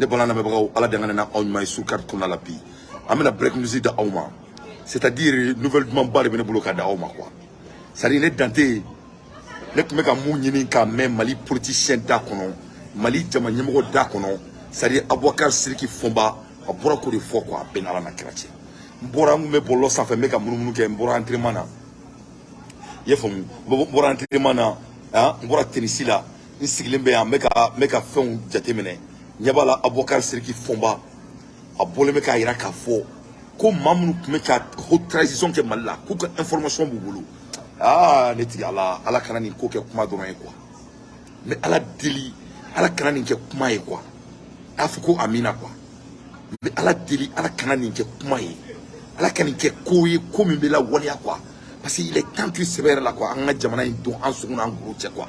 Ne bala lamɛnbagaw, Ala de ka na aw ɲuman ye sur carte kɔnɔna la. Bi an bɛna break news da aw ma, c'est à dire nouvelle dumanba de bɛ ne bolo ka da aw ma quoi. C'est à dire ne Dante, ne tun bɛ ka mun ɲini k'a mɛn Mali politicien da kɔnɔ, Mali jama ɲɛmɔgɔ da kɔnɔ, c'est à dire Aboubacar Sidiki Fomba, a bɔra k'o de fɔ quoi. A bɛɛ ni Ala na kira cɛ. N bɔra, n kun bɛ bɔlɔlɔ sanfɛ, n bɛ ka munumunu kɛ. N bɔra entraînement na, i y'a faamu, n bɔra entraînement na, ah, n bɔra tennis la, n sigilen bɛ yan, n bɛ ka fɛnw jateminɛ. Ɲɛ b'a la, Aboubacar Sidiki Fomba, a bɔlen bɛ k'a yira k'a fɔ ko maa minnu tun bɛ ka haute transition kɛ Mali la, k'u ka information b'u bolo. Aa, ne tigi Ala, Ala kana nin ko kɛ kuma dɔrɔn ye quoi. N bɛ Ala deli, Ala kana nin kɛ kuma ye quoi. A fɔ ko amina quoi. N bɛ Ala deli, Ala kana nin kɛ kuma ye, Ala ka nin kɛ ko ye, ko min bɛ lawaleya quoi, parce que il est temps que sɛbɛ yɛrɛ la quoi, an ka jamana in don an sogo n'an goro cɛ quoi,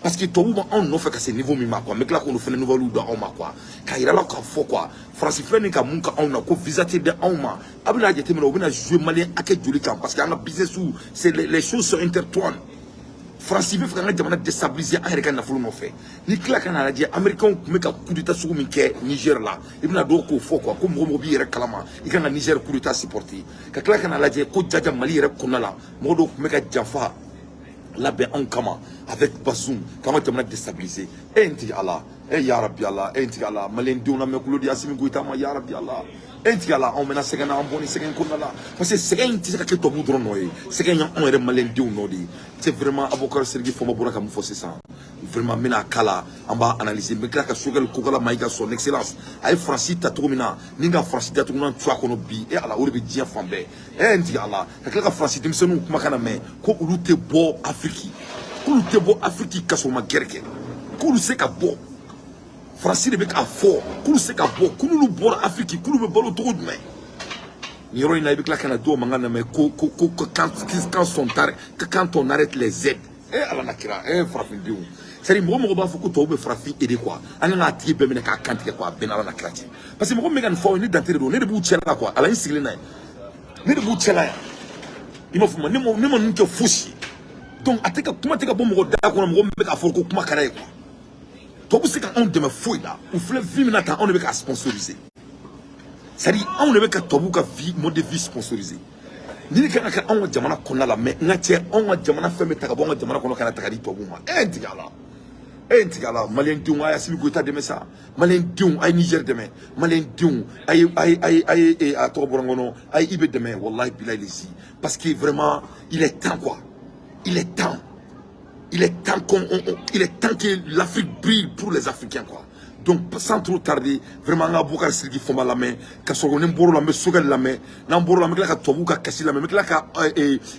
parce que tubabuw ma anw nɔfɛ ka se niveau min ma quoi. N bɛ tila k'olu fana nouvelle di aw ma quoi, k'a yira la k'a fɔ quoi, Faransi filɛ nin ka mun ka anw na, ko visa tɛ di anw ma. A bɛna jateminɛ, u bɛna jouer Malien hakɛ joli kan? Parce que an ka business, c'est les choses sont intertwined. Faransi bɛ fɛ k'an ka jamana déstabiliser an yɛrɛ ka nafolo nɔfɛ. Ni tila ka n'a lajɛ, Américains tun bɛ ka coup d'état sugu min kɛ Niger la, i bɛna dɔw k'o fɔ quoi, ko mɔgɔ mɔgɔ b'i yɛrɛ kalama, i kan ka Niger coup d'état supporter. Ka tila ka n'a lajɛ ko jaja Mali yɛrɛ kɔnɔna la, mɔgɔ dɔw tun bɛ ka janfa labɛn anw kama avec Bazoum, k'an ka jamana déstabiliser. E n tigi Ala, e yarabi Ala, e n tigi Ala, Maliyɛn denw lamɛn kulo di Assimi Goïta ma. Yarabi Ala, e n tigi Ala, anw bɛna sɛgɛn na, an bɔ ni sɛgɛn kɔnɔna la, parce que sɛgɛn in tɛ se ka kɛ tubabu dɔrɔn nɔ ye, sɛgɛn in y'anw yɛrɛ Maliyɛn denw nɔ de ye. C'est vraiment Aboubacar Sidiki Fomba bɔra ka mun fɔ sisan, vraiment n bɛna k'a la, an b'a analyser. N bɛ tila ka Choguel Kokalla Maïga, son excellence, a ye Faransi ta cogo min na, ni ka Faransi datugulan tu a kɔnɔ bi, e Ala, o de bɛ diɲɛ fan bɛɛ. E n tigi Ala, ka tila ka Faransi denmisɛnninw kumakan na mɛn ko olu tɛ bɔ Afiriki, k'olu tɛ bɔ Afiriki ka sɔrɔ u ma guerre kɛ, k'olu se ka bɔ. Faransi de bɛ k'a fɔ k'olu se ka bɔ, k'olu bɔra Afiriki, k'olu bɛ balo cogo jumɛn? Nin yɔrɔ in na, i bɛ tila ka na dɔw mankan lamɛn ko quand on arrête les aides. E Ala na kira, e farafindenw, c'est à dire mɔgɔ mɔgɔ b'a fɔ ko tubabu bɛ farafin aider quoi, an kan k'a tigi bɛɛ minɛ k'a kan tigɛ quoi. A bɛɛ n'Ala na kira cɛ, parce que mɔgɔ min bɛ ka nin fɔ aw ye, ne Dante de don, ne de b'u cɛla quoi. Ala, n sigilen n'a ye, ne de b'u cɛla yan, i m'a faamu? Ne ma ninnu kɛ fosi ye. Donc a tɛ ka kuma tɛ ka bɔ mɔgɔ da kɔnɔ, mɔgɔ min bɛ k'a fɔ ko kuma ka d'a ye quoi. Tubabu se ka anw dɛmɛ foyi la. U filɛ vie min na tan, anw de bɛ k'a sponsoriser, c'est à dire anw de bɛ ka tubabu ka vie, mode de vie sponsoriser. Ni ne kan ka kɛ anw ka jamana kɔnɔna la, mais n ka cɛ, anw ka jamana fɛn bɛ ta ka bɔ anw ka jamana kɔnɔ ka na ta ka di tubabuw ma. E n tigɛ a la, e n tigɛ a la. Maliyɛn denw, a ye Assimi Goïta dɛmɛ sa. Maliyɛn denw, a ye Niger dɛmɛ. Maliyɛn denw, a ye a tɔgɔ bɔra n kɔnɔ, a ye IB dɛmɛ. Wallahi bilahi lezi, parce que vraiment il est temps quoi, il est temps, il est temps qu'on on, on, il est temps que l'Afrique brille pour les Africains quoi. Donc sans trop tarder, vraiment an ka Aboubacar Sidiki Fomba lamɛn, ka sɔrɔ ni n bɔr'o la, n bɛ Choguel lamɛn. N'an bɔr'o la, n bɛ tila ka tubabuw ka kasi lamɛn, n bɛ tila ka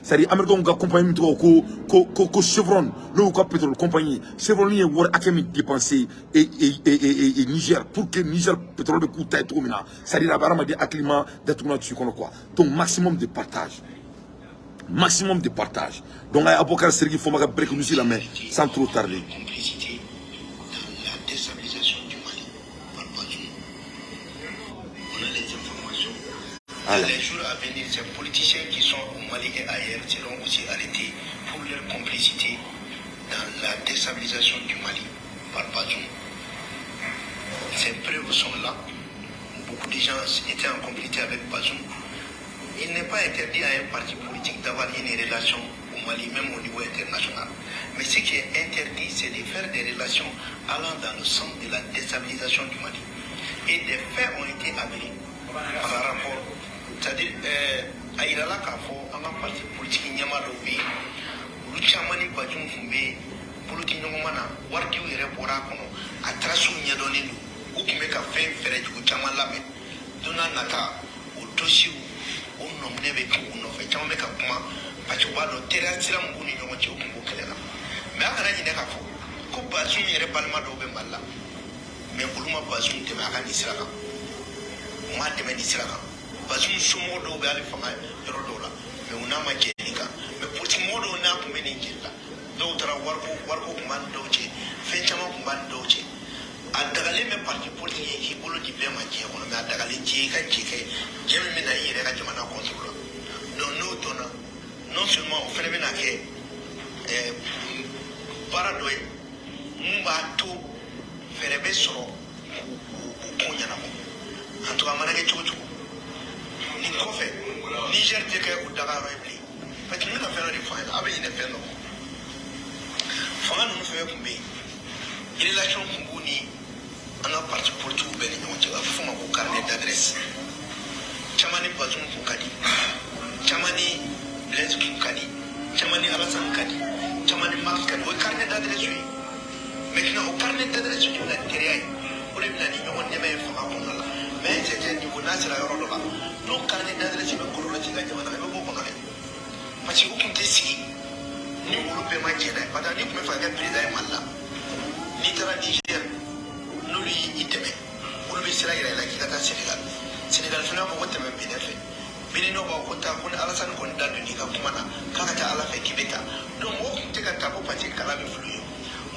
c'est à dire Américains ka compagnie min tɔgɔ ko Chevron, n'o y'u ka pétrole compagnie, Chevron ye wari hakɛ min dépensé et Niger pour que Niger pétrole bɛ k'u ta ye cogo min na, c'est à dire a bɛ hadamaden hakilima datugulan tu kɔnɔ quoi. Donc maximum de partage, maximum de partage. Donc a ye Aboubacar Sidiki Fomba ka break news lamɛn sans trop tarder. Complicité dans la déstabilisation du Mali par Bazoum. On a les informations. Voilà. Dans les jours à venir, ces politiciens qui sont au Mali et ailleurs seront aussi arrêtés pour leur complicité dans la déstabilisation du Mali par Bazoum. Ces preuves sont là. Beaucoup de gens étaient en complicité avec Bazoum. Il n'est pas interdit à un parti politique d'avoir une relation au Mali, même au niveau international. Mais ce qui est interdit, c'est de faire des relations allant dans le sens de la déstabilisation du Mali. Et des faits ont été avérés par rapport. C'est-à-dire, a yirala k'a fɔ an ka parti politique ɲɛmaa dɔw bɛ yen, olu caman ni Bazoum tun bɛ bolodiɲɔgɔnma na, waridiw yɛrɛ bɔra a kɔnɔ, a tracew ɲɛdɔnnen don, u tun bɛ ka fɛn fɛɛrɛ jugu caman labɛn. Don n'a nata, o dossiers o nɔminɛ bɛ kɛ u nɔfɛ, caman bɛ ka kuma parce que u b'a dɔn teriya sira min b'u ni ɲɔgɔn cɛ, u tun b'o kɛlɛ la. Mais a kana ɲinɛ k'a fɔ ko Bazoum yɛrɛ balima dɔw bɛ Mali la, mais olu ma Bazoum dɛmɛ a ka nin sira kan, u m'a dɛmɛ nin sira kan. Bazoum somɔgɔw dɔw bɛ hali fanga yɔrɔ dɔw la, mais u n'a ma jɛ nin kan. Mais politique mɔgɔ dɔw n'a tun bɛ nin jeli la, dɔw taara wariko, wariko tun b'a ni dɔw cɛ, fɛn caman tun b'a ni dɔw cɛ. A dagalen bɛ parti politique ye k'i bolo di bɛɛ ma diɲɛ kɔnɔ, mais a dagalen t'i ye i ka jɛ kɛ jɛ min bɛ na i yɛrɛ ka jamana contre la. Donc n'o dɔnna, non seulement o fana bɛna kɛ baara dɔ ye mun b'a to fɛɛrɛ bɛ sɔrɔ k'o ko Donc a mana kɛ cogo cogo, nin kɔfɛ, Niger tɛ kɛ u dagayɔrɔ ye bilen, parce que n bɛna fɛn dɔ de fɔ a ɲɛna. A bɛ ɲinɛ fɛn dɔ kɔ. Fanga ninnu fɛn fɛn tun bɛ yen, relation tun b'u ni an ka parti politique bɛɛ ni ɲɔgɔn cɛ. A bɛ f'o ma ko carnet d'adresse. Caman ni Bazoum kun ka di, caman ni Blaise kun ka di, caman ni Alassane ka di, caman ni Macky ka di. O ye carnet d'adresse ye. Maintenant, o carnet d'adresse de bɛna ni teriya ye, o de bɛna ni ɲɔgɔn dɛmɛ ye fanga kɔnɔna la. Mais un certain niveau n'a sera yɔrɔ dɔ la, n'o carnet d'adresse bɛ kɔlɔlɔ ci i ka jamana, i bɛ bɔ o kɔnɔ dɛ, parce que u tun tɛ sigi ni olu bɛɛ ma jɛn n'a ye. Parce que n'i tun bɛ fɛ ka kɛ président ye Mali la, n'i taara Niger, n'olu y'i dɛmɛ, olu bɛ sira yira i la k'i ka taa Sénégal. Sénégal fana b'a fɔ ko tɛmɛ Benin fɛ. Benin b'a fɔ ko taa, ko ni Alassane kɔni da don i ka kuma na, k'a ka ca Ala fɛ k'i bɛ taa. Donc mɔgɔ tun tɛ ka taa ko parce que kala bɛ fili ye.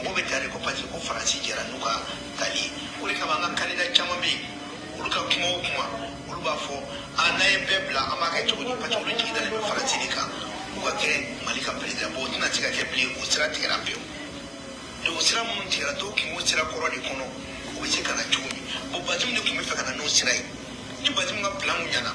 Mɔgɔ bɛ taa de ko parce que ko Faransi jɛra n'u ka tali ye. O de kama, an ka candidat caman bɛ yen, olu ka kuma o kuma, olu b'a fɔ: a n'an ye bɛɛ bila, an b'a kɛ cogo di? Parce que olu jigi dalen bɛ Faransi de kan, u ka kɛ Mali ka président. Bon, o tɛna se ka kɛ bilen, o sira tigɛra pewu. Donc o sira minnu tigɛra, dɔw tun b'o sira kɔrɔ de kɔnɔ, o bɛ se ka na cogo min? Bon, Bazoum de tun bɛ fɛ ka na n'o sira ye. Ni Bazoum ka plan kun ɲɛna,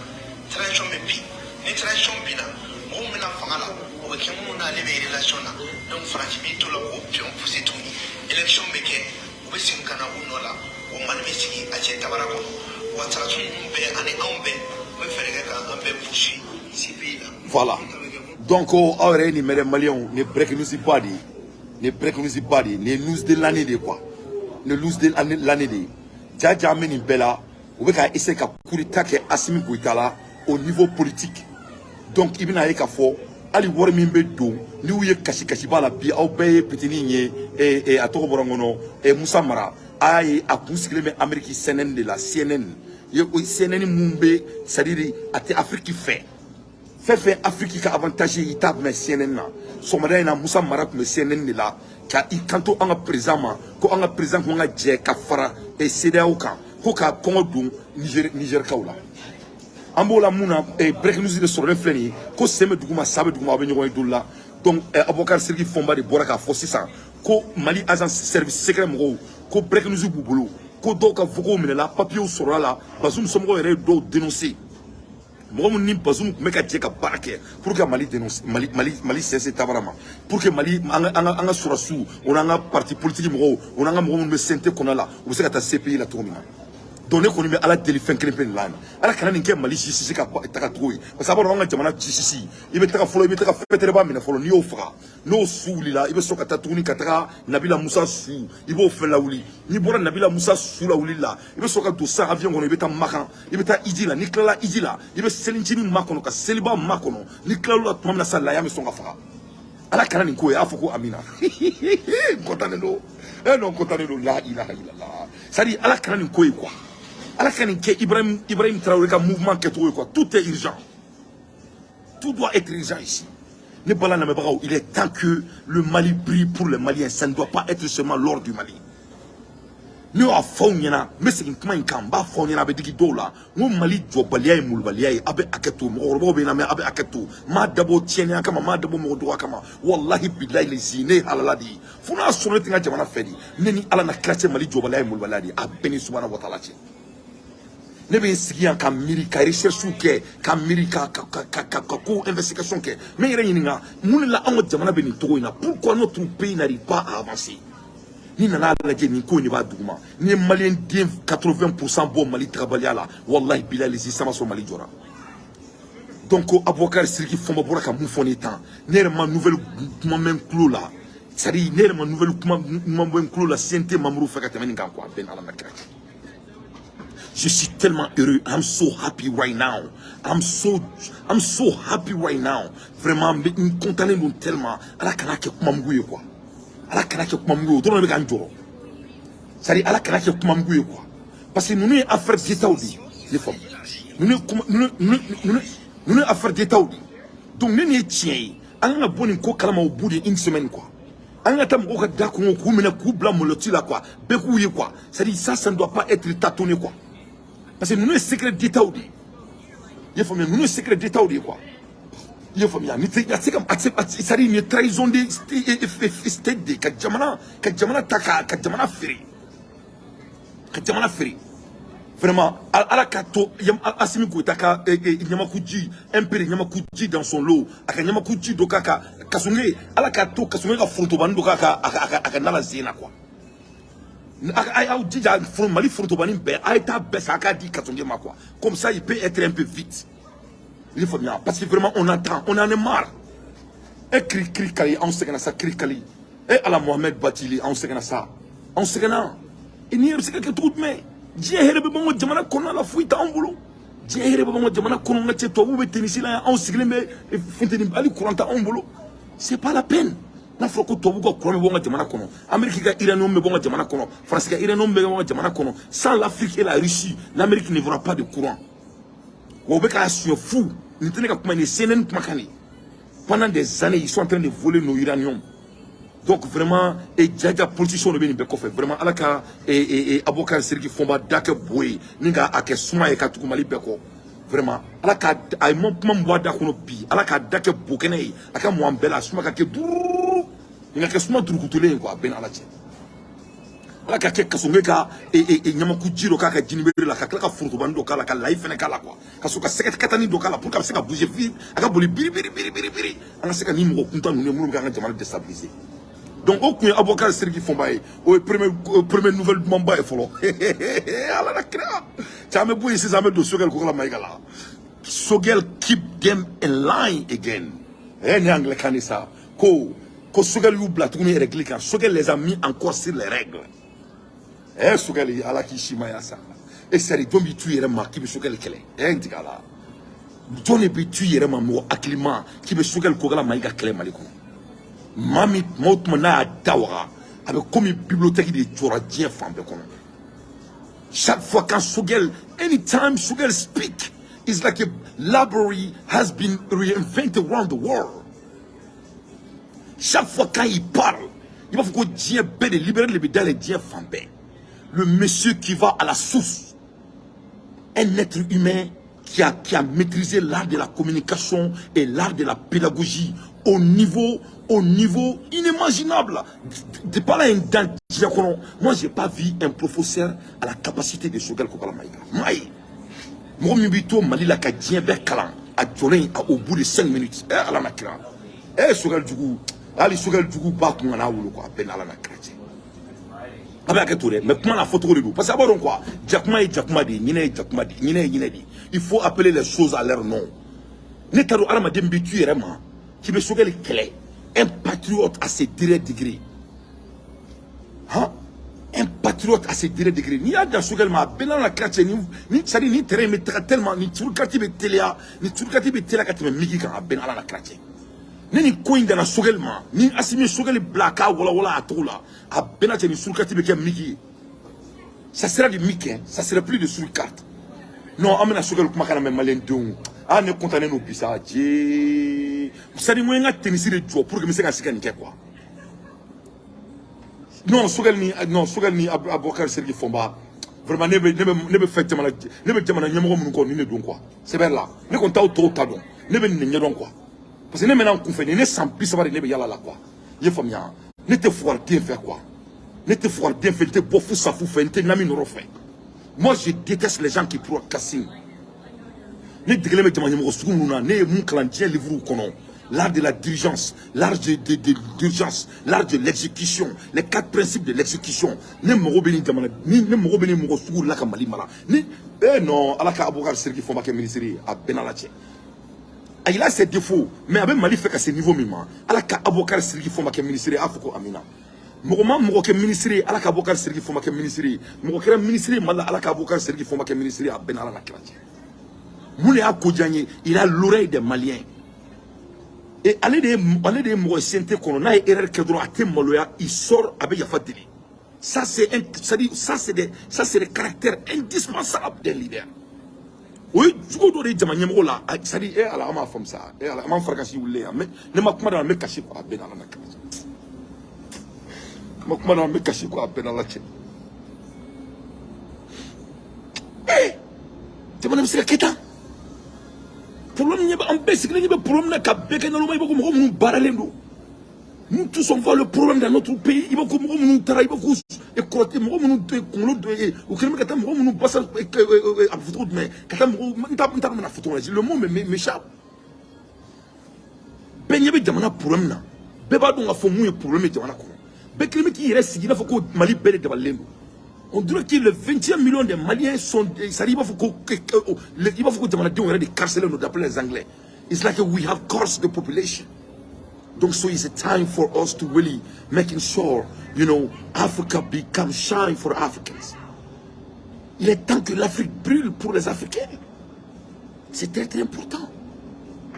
transition bɛ bin. Ni transition binna, mɔgɔ min bɛna fanga la, o bɛ kɛ minnu n'ale bɛ relation na. Donc Faransi b'i to la k'o pion pousser tuguni. Élection bɛ kɛ, u bɛ segin ka na u nɔ la. O Mali bɛ sigi a cɛ tabara kɔnɔ wa. Sarasiw ninnu bɛɛ ani anw bɛɛ, u bɛ fɛɛrɛ kɛ k'an bɛɛ poursuivre CPI la. Voilà, donc aw yɛrɛ ye nin mɛn dɛ. Maliyɛnw, nin break news ba de ye, nin break news ba de ye, nin ye news de l'année de ye quoi, nin news de l'année de ye. Jaja, an bɛ nin bɛɛ la, u bɛ ka essayer ka coup d'état kɛ Assimi Goïta la au niveau politique. Donc i bɛna ye k'a fɔ hali wari min bɛ don, n'u ye kasi kasiba la bi, aw bɛɛ ye pitinin ye. A tɔgɔ bɔra n kɔnɔ, Musa Mara, a y'a ye a kun sigilen bɛ Amérique CNN de la. CNN ye, CNN mun bɛ, c'est à dire a tɛ Afrique fɛ. Fɛn fɛn Afrique ka avantage ye, i t'a mɛn CNN na. Sɔgɔmada in na, Musa Mara tun bɛ CNN de la ka i kanto an ka président ma ko an ka président kun ka jɛ ka fara CEDEAO kan, ko ka kɔngɔ don Niger, Nigerkaw la. An b'o la mun na, break news de sɔrɔlen filɛ nin ye ko sen bɛ duguma, sa bɛ duguma, aw bɛ ɲɔgɔn ye doli la. Donc Abubakar Sidiki Fɔnba de bɔra k'a fɔ sisan ko Mali agence service secret mɔgɔw ko break news b'u bolo, ko dɔw ka vocaux minɛla, papiers sɔrɔla la. Bazoum somɔgɔw yɛrɛ ye dɔw dénoncer, mɔgɔ minnu ni Bazoum tun bɛ ka jɛ ka baara kɛ pour que Mali dénonce, Mali sinsin tabara ma, pour que Mali, an ka sɔrɔsiw, o n'an ka parti politique mɔgɔw, o n'an ka mɔgɔ minnu bɛ CNT kɔnɔna la, u bɛ se ka taa CPI la cogo min na. Donc ne kɔni bɛ Ala deli fɛn kelen pe de la, Ala kana nin kɛ Mali justice ka taga cogo ye, parce que a b'a dɔn an ka jamana justice, i bɛ taga fɔlɔ, i bɛ taga fɛtɛrɛba minɛ fɔlɔ, n'i y'o faga, n'o su wulila, i bɛ sɔrɔ ka taa tuguni ka taga Nabila Musa su, i b'o fɛn lawuli. N'i bɔra Nabila Musa su lawuli la, i bɛ sɔrɔ ka don san avion kɔnɔ, i bɛ taa Makan, i bɛ taa iji la. N'i tilala iji la, i bɛ selincinin makɔnɔ, ka seliba makɔnɔ. N'i tilal'o la tuma min na sa, laya bɛ sɔn ka faga. Ala kana nin ko ye. A fɔ ko amina. N kɔntannen don. Non, n kɔntannen don. La ilaha illallah. C'est à dire, Ala kana nin ko ye quoi. Ala ka nin kɛ Ibrahim Traoré ka mouvement kɛcogo ye quoi. Tout est urgent, tout doit être urgent ici. Ne bala lamɛnbagaw, il est temps que le Mali brille pour les Maliens. Ça ne doit pas être seulement l'or du Mali. Ne y'a fɔ aw ɲɛna, n bɛ segin kuma in kan, n b'a fɔ aw ɲɛna, a bɛ digi dɔw la, n ko Mali jɔbaliya ye molobaliya ye. A bɛ hakɛ to, mɔgɔkɔrɔbaw bɛ yen na, mɛ a bɛ hakɛ to. N m'a dabɔ tiɲɛniya kama, n m'a dabɔ mɔgɔ dɔgɔya kama. Walahi bilahi lezi, ne ye halala de ye, fo n'a sɔrɔ ne tɛ n ka jamana fɛ de. Ne ni Ala na kira cɛ, Mali jɔbaliya ye molobaliya de ye. A bɛɛ ni subahana wa taala cɛ. Ne bɛ n sigi yan ka miiri, ka recherche kɛ, ka miiri, ka ko investigation kɛ. N bɛ n yɛrɛ ɲininka mun de la anw ka jamana bɛ nin cogo in na. Pourquoi notre pays n'arrive pas à avancer? Ni nana lajɛ, nin ko in de b'a duguma. Ni ye Maliyɛn den 80% bɔ Mali tagabaliya la, wallahi bilahi sisan b'a sɔrɔ Mali jɔra. Donc ko Abubakar Sidiki Fɔnba bɔra ka mun fɔ ne tan, ne yɛrɛ ma nouvelle kuma mɛn tulo la, c'est à dire ne yɛrɛ ma nouvelle kuma mɛn tulo la CNT membre fɛ ka tɛmɛ nin kan quoi. A bɛɛ ni Ala ma kira cɛ. Je suis tellement heureux. I'm so happy right now. I'm so happy right now. Vraiment, n content don tellement. Ala kana kɛ kuma mugu ye quoi. Ala kana kɛ kuma mugu ye. O dɔrɔn de bɛ ka n jɔrɔ. C'est à dire, Ala kana kɛ kuma mugu ye quoi. Parce que ninnu ye affaire d'État de ye. I ye faamu? Ninnu ye kuma ninnu ye affaire d'État de ye. Donc ne nin ye tiɲɛ ye. An kan ka bɔ nin ko kalama au bout d'une semaine quoi. An ka taa mɔgɔw ka da kɔngɔ k'u minɛ k'u bila menottes la quoi. Bɛɛ k'u ye quoi. C'est à dire, ça, ça ne doit pas être tâtonné quoi. Parce que ninnu ye secret d'État de ye. I ye faamuya? Ninnu ye secret d'État de ye quoi. I ye faamuya? Ni tɛ a tɛ se ka a tɛ se, c'est à dire nin ye trahison de state de ye, ka jamana ta ka jamana feere, ka jamana feere. Vraiment, Ala ka to Assimi Goïta ka ɲamakuji, un peu de ɲamakuji dans son lot, a ka ɲamakuji dɔ k'a ka Kassogué. Ala ka to Kassogué ka forotobani dɔ k'a ka a ka na la zen na quoi. A aw jija, Mali forotobani bɛɛ, a ye taa bɛɛ san, a k'a di Kassogué ma quoi. Comme ça, il peut être un peu vite, i ye faamuya? Parce que vraiment, on attend, on en est marre. E kiri kiri kali, anw sɛgɛnna sa. Kiri kali, e Ala, Mohamed Batili, anw sɛgɛnna sa, anw sɛgɛnna. E ni yɛrɛ bɛ se ka kɛ cogo jumɛn? Diɲɛ hɛrɛ bɛ b'anw ka jamana kɔnɔna la, foyi t'anw bolo. Diɲɛ hɛrɛ bɛ b'anw ka jamana kɔnɔ, ka cɛ tubabuw bɛ tenisi la yan, anw sigilen bɛ funteni, hali courant t'anw bolo. C'est pas la peine. N'a fɔra ko tubabuw ka courant bɛ bɔ an ka jamana kɔnɔ, Amérique ka uranium bɛ bɔ an ka jamana kɔnɔ, Faransi ka uranium bɛ bɔ an ka jamana kɔnɔ, sans l'Afrique et la Russie, l'Amérique ne verra pas de courant. Wa u bɛ k'a suɲɛ fu. Nin tɛ ne ka kuma ye, nin ye CNN kumakan de ye. Pendant des années, ils sont en train de voler nos uraniums. Donc vraiment, et jaja politicien de bɛ nin bɛɛ kɔfɛ. Vraiment, Ala ka Aboubacar Sidiki Fomba da kɛ bo ye ni ka a kɛ suma ye ka tugu Mali bɛɛ kɔ. Vraiment, Ala ka a ye kuma min bɔ a da kɔnɔ bi, Ala k'a da kɛ bo kɛnɛ ye, a ka mɔ an bɛɛ la, a suma ka kɛ duuru, nin ka kɛ suma durukutulen ye quoi. A bɛɛ ni Ala cɛ, Ala ka kɛ Kassogué ka ɲamaku ji dɔ k'a ka jinibere la, ka tila ka forotobani dɔ k'a la, ka layi fɛnɛ k'a la quoi, ka sɔrɔ ka sɛgɛ katani dɔ k'a la pour que a bɛ se ka bouger vite, a ka boli biri biri biri biri biri, an ka se ka nin mɔgɔ kuntan ninnu ye minnu bɛ k'an ka jamana déstabiliser. Donc o kun ye Aboubacar Sidiki Fomba ye. O ye premier nouvelle dumanba ye fɔlɔ. Ala na kira cɛ, an bɛ bɔ yen sisan, an bɛ don Choguel Kokalla Maïga la. Choguel keep them in line again. Nin ye anglais kan de sa. Ko Choguel y'u bila tuguni règle kan. Choguel les a mis encore sur les règles. Choguel, Ala k'i simaya sa. E sari, jɔn b'i tu yɛrɛ ma k'i bɛ Choguel kɛlɛ? N tigɛ a la. Jɔn de bɛ tu yɛrɛ ma, mɔgɔ hakilima, k'i bɛ Choguel Kokalla Maïga kɛlɛ Mali kɔnɔ? Maa min tuma o tuma n'a y'a da waga, a bɛ komi bibliothèque de jɔra diɲɛ fan bɛɛ kɔnɔ. Chaque fois quand Choguel, anytime Choguel speak, it's like a library has been reinvented around the world. Chaque fois quand il parle, il va fɔ ko diɲɛ bɛɛ de libéré de bɛ dayɛlɛ diɲɛ fan bɛɛ. Le monsieur qui va à la source, un être humain qui a maîtrisé l'art de la communication et l'art de la pédagogie au niveau inimaginable. De par là, dans moi, j'ai pas vu un professeur à la capacité de Choguel Kokalla Maïga. Maï. Mɔgɔ min b'i to Mali la ka diɲɛ bɛɛ kalan a jɔlen au bout de 5 minutes. Eh, Ala na kira. Eh, Choguel jugu, hali Choguel jugu ba kun ka n'a wolo quoi, a bɛɛ ni Ala na kira cɛ. A bɛ hakɛ to dɛ, mais kuma n'a fɔcogo de don, parce que a b'a dɔn quoi, jakuma ye jakuma de ye, ɲinɛ ye jakuma de ye, ɲinɛ ye ɲinɛ de ye. Il faut appeler les choses à leur nom. Ne t'a dɔn hadamaden bɛ tu yɛrɛ ma k'i bɛ Choguel kɛlɛ. Un patriote à ses derniers degrés, han, un patriote à ses derniers degrés. N'i y'a dan Choguel ma, a bɛɛ n'a la kira cɛ. Ni c'est à dire ni terrain in bɛ taga tellement, ni turukati bɛ teliya, ni turukati bɛ teliya ka tɛmɛ migi kan. A bɛɛ n'Ala la kira cɛ. Ne ni ko in danna Choguel ma, ni Assimi ye Choguel bila a k'a walawala a tɔgɔ la, a bɛɛ n'a cɛ, ni surukati bɛ kɛ migi ye, ça sera du mic, hein, ça sera plus de surcarte. Non, an bɛna Choguel kumakan na mɛn. Maliyɛn denw, ah, ne content don bi sa. Jee, c'est à dire n ko n ka tennis de jɔ pour que n bɛ se ka se ka nin kɛ quoi. Non, Choguel ni, non, Choguel ni Aboubacar Sidiki Fomba, vraiment, ne bɛ fɛ jamana, ne bɛ jamana ɲɛmɔgɔ minnu kɔ, nin de don quoi. C'est la ne kɔni t'aw tɔw ta dɔn, ne bɛ nin de ɲɛdɔn quoi, parce que ne mɛna n kunfɛ nin ne san 30 de ne bɛ yala la quoi. I ye faamuya? Ne tɛ fugariden fɛ quoi, ne tɛ fugariden fɛ, n tɛ bɔ fu safu fɛ, n tɛ nami nɔrɔ fɛ. Moi, je déteste les gens qui procrastinent. Ne degelen bɛ jama ɲɛmɔgɔ sugu minnu na, ne ye mun kalan diɲɛ livre kɔnɔ? L'art de la dirigeance, l'art de d'urgence, l'art de l'exécution, les quatre principes de l'exécution. Ne mago bɛ nin jamana ni ne mago bɛ nin mɔgɔ sugu la ka Mali mara. Ni eh non, Ala ka Aboubacar Sidiki Fomba kɛ ministre ye, a bɛɛ n'Ala cɛ. A, il a ses défauts, mais a bɛ Mali fɛ ka se niveau min ma, Ala ka Aboubacar Sidiki Fomba kɛ ministre ye, a fɔ ko amina. Mɔgɔ ma mɔgɔ kɛ ministre ye, Ala ka Aboubacar Sidiki Fomba kɛ ministre ye. Mɔgɔ kɛra ministre ye Mali la, Ala ka Aboubacar Sidiki Fomba kɛ ministre ye, a bɛɛ n'Ala na kira cɛ. Mun de y'a ko diya n ye? Il a l'oreille des Maliens. Et ale de ye mɔgɔ CNT kɔnɔ, n'a ye erreur kɛ dɔrɔn, a tɛ maloya, il sort, a bɛ yafa deli. Ça c'est un, c'est-à-dire ça c'est des caractères indispensables d'un leader. O ye jugu dɔ de ye jama ɲɛmɔgɔ la. C'est à dire, eh Ala, an m'a faamu sa. Eh Ala, an m'an farakasi wulilen yan, mais ne ma kuma da, n bɛ kasi quoi. A bɛɛ n'Ala na kira cɛ. N ma kuma da, n bɛ kasi quoi. A bɛɛ n'Ala cɛ. Eh, jamana bɛ se ka kɛ tan? Problème ɲɛ bɛ an bɛɛ sigilen ɲɛ bɛ problème na ka bɛɛ kɛ naloma. I b'a ko mɔgɔ minnu baaralen don. Nous tous, on voit le problème dans notre pays. I b'a ko mɔgɔ minnu taara, i b'a ko E kɔrɔtɛ mɔgɔ minnu tɛ kunkolo dɔ ye, u kɛlen bɛ ka taa mɔgɔ minnu basa, a bɛ fɔ cogo jumɛn, ka taa mɔgɔw, n t'a dɔn n bɛna fɔ cogo min na, le mot m'échappe. Bɛɛ ɲɛ bɛ jamana problème na, bɛɛ b'a dɔn k'a fɔ mun ye problème ye jamana kɔnɔ. Bɛɛ kelen bɛ k'i yɛrɛ sigi i n'a fɔ ko Mali bɛɛ de dabalilen don. On dirait que les 21 millions de Maliens sont, c'est-à-dire i b'a fɔ ko jamanadenw yɛrɛ de carcélé don, d'après les Anglais. It's like we have cursed the population. Donc so it's a time for us to really making sure Africa become shine for Africans. Il est temps que l'Afrique brûle pour les Africains. C'est très très important.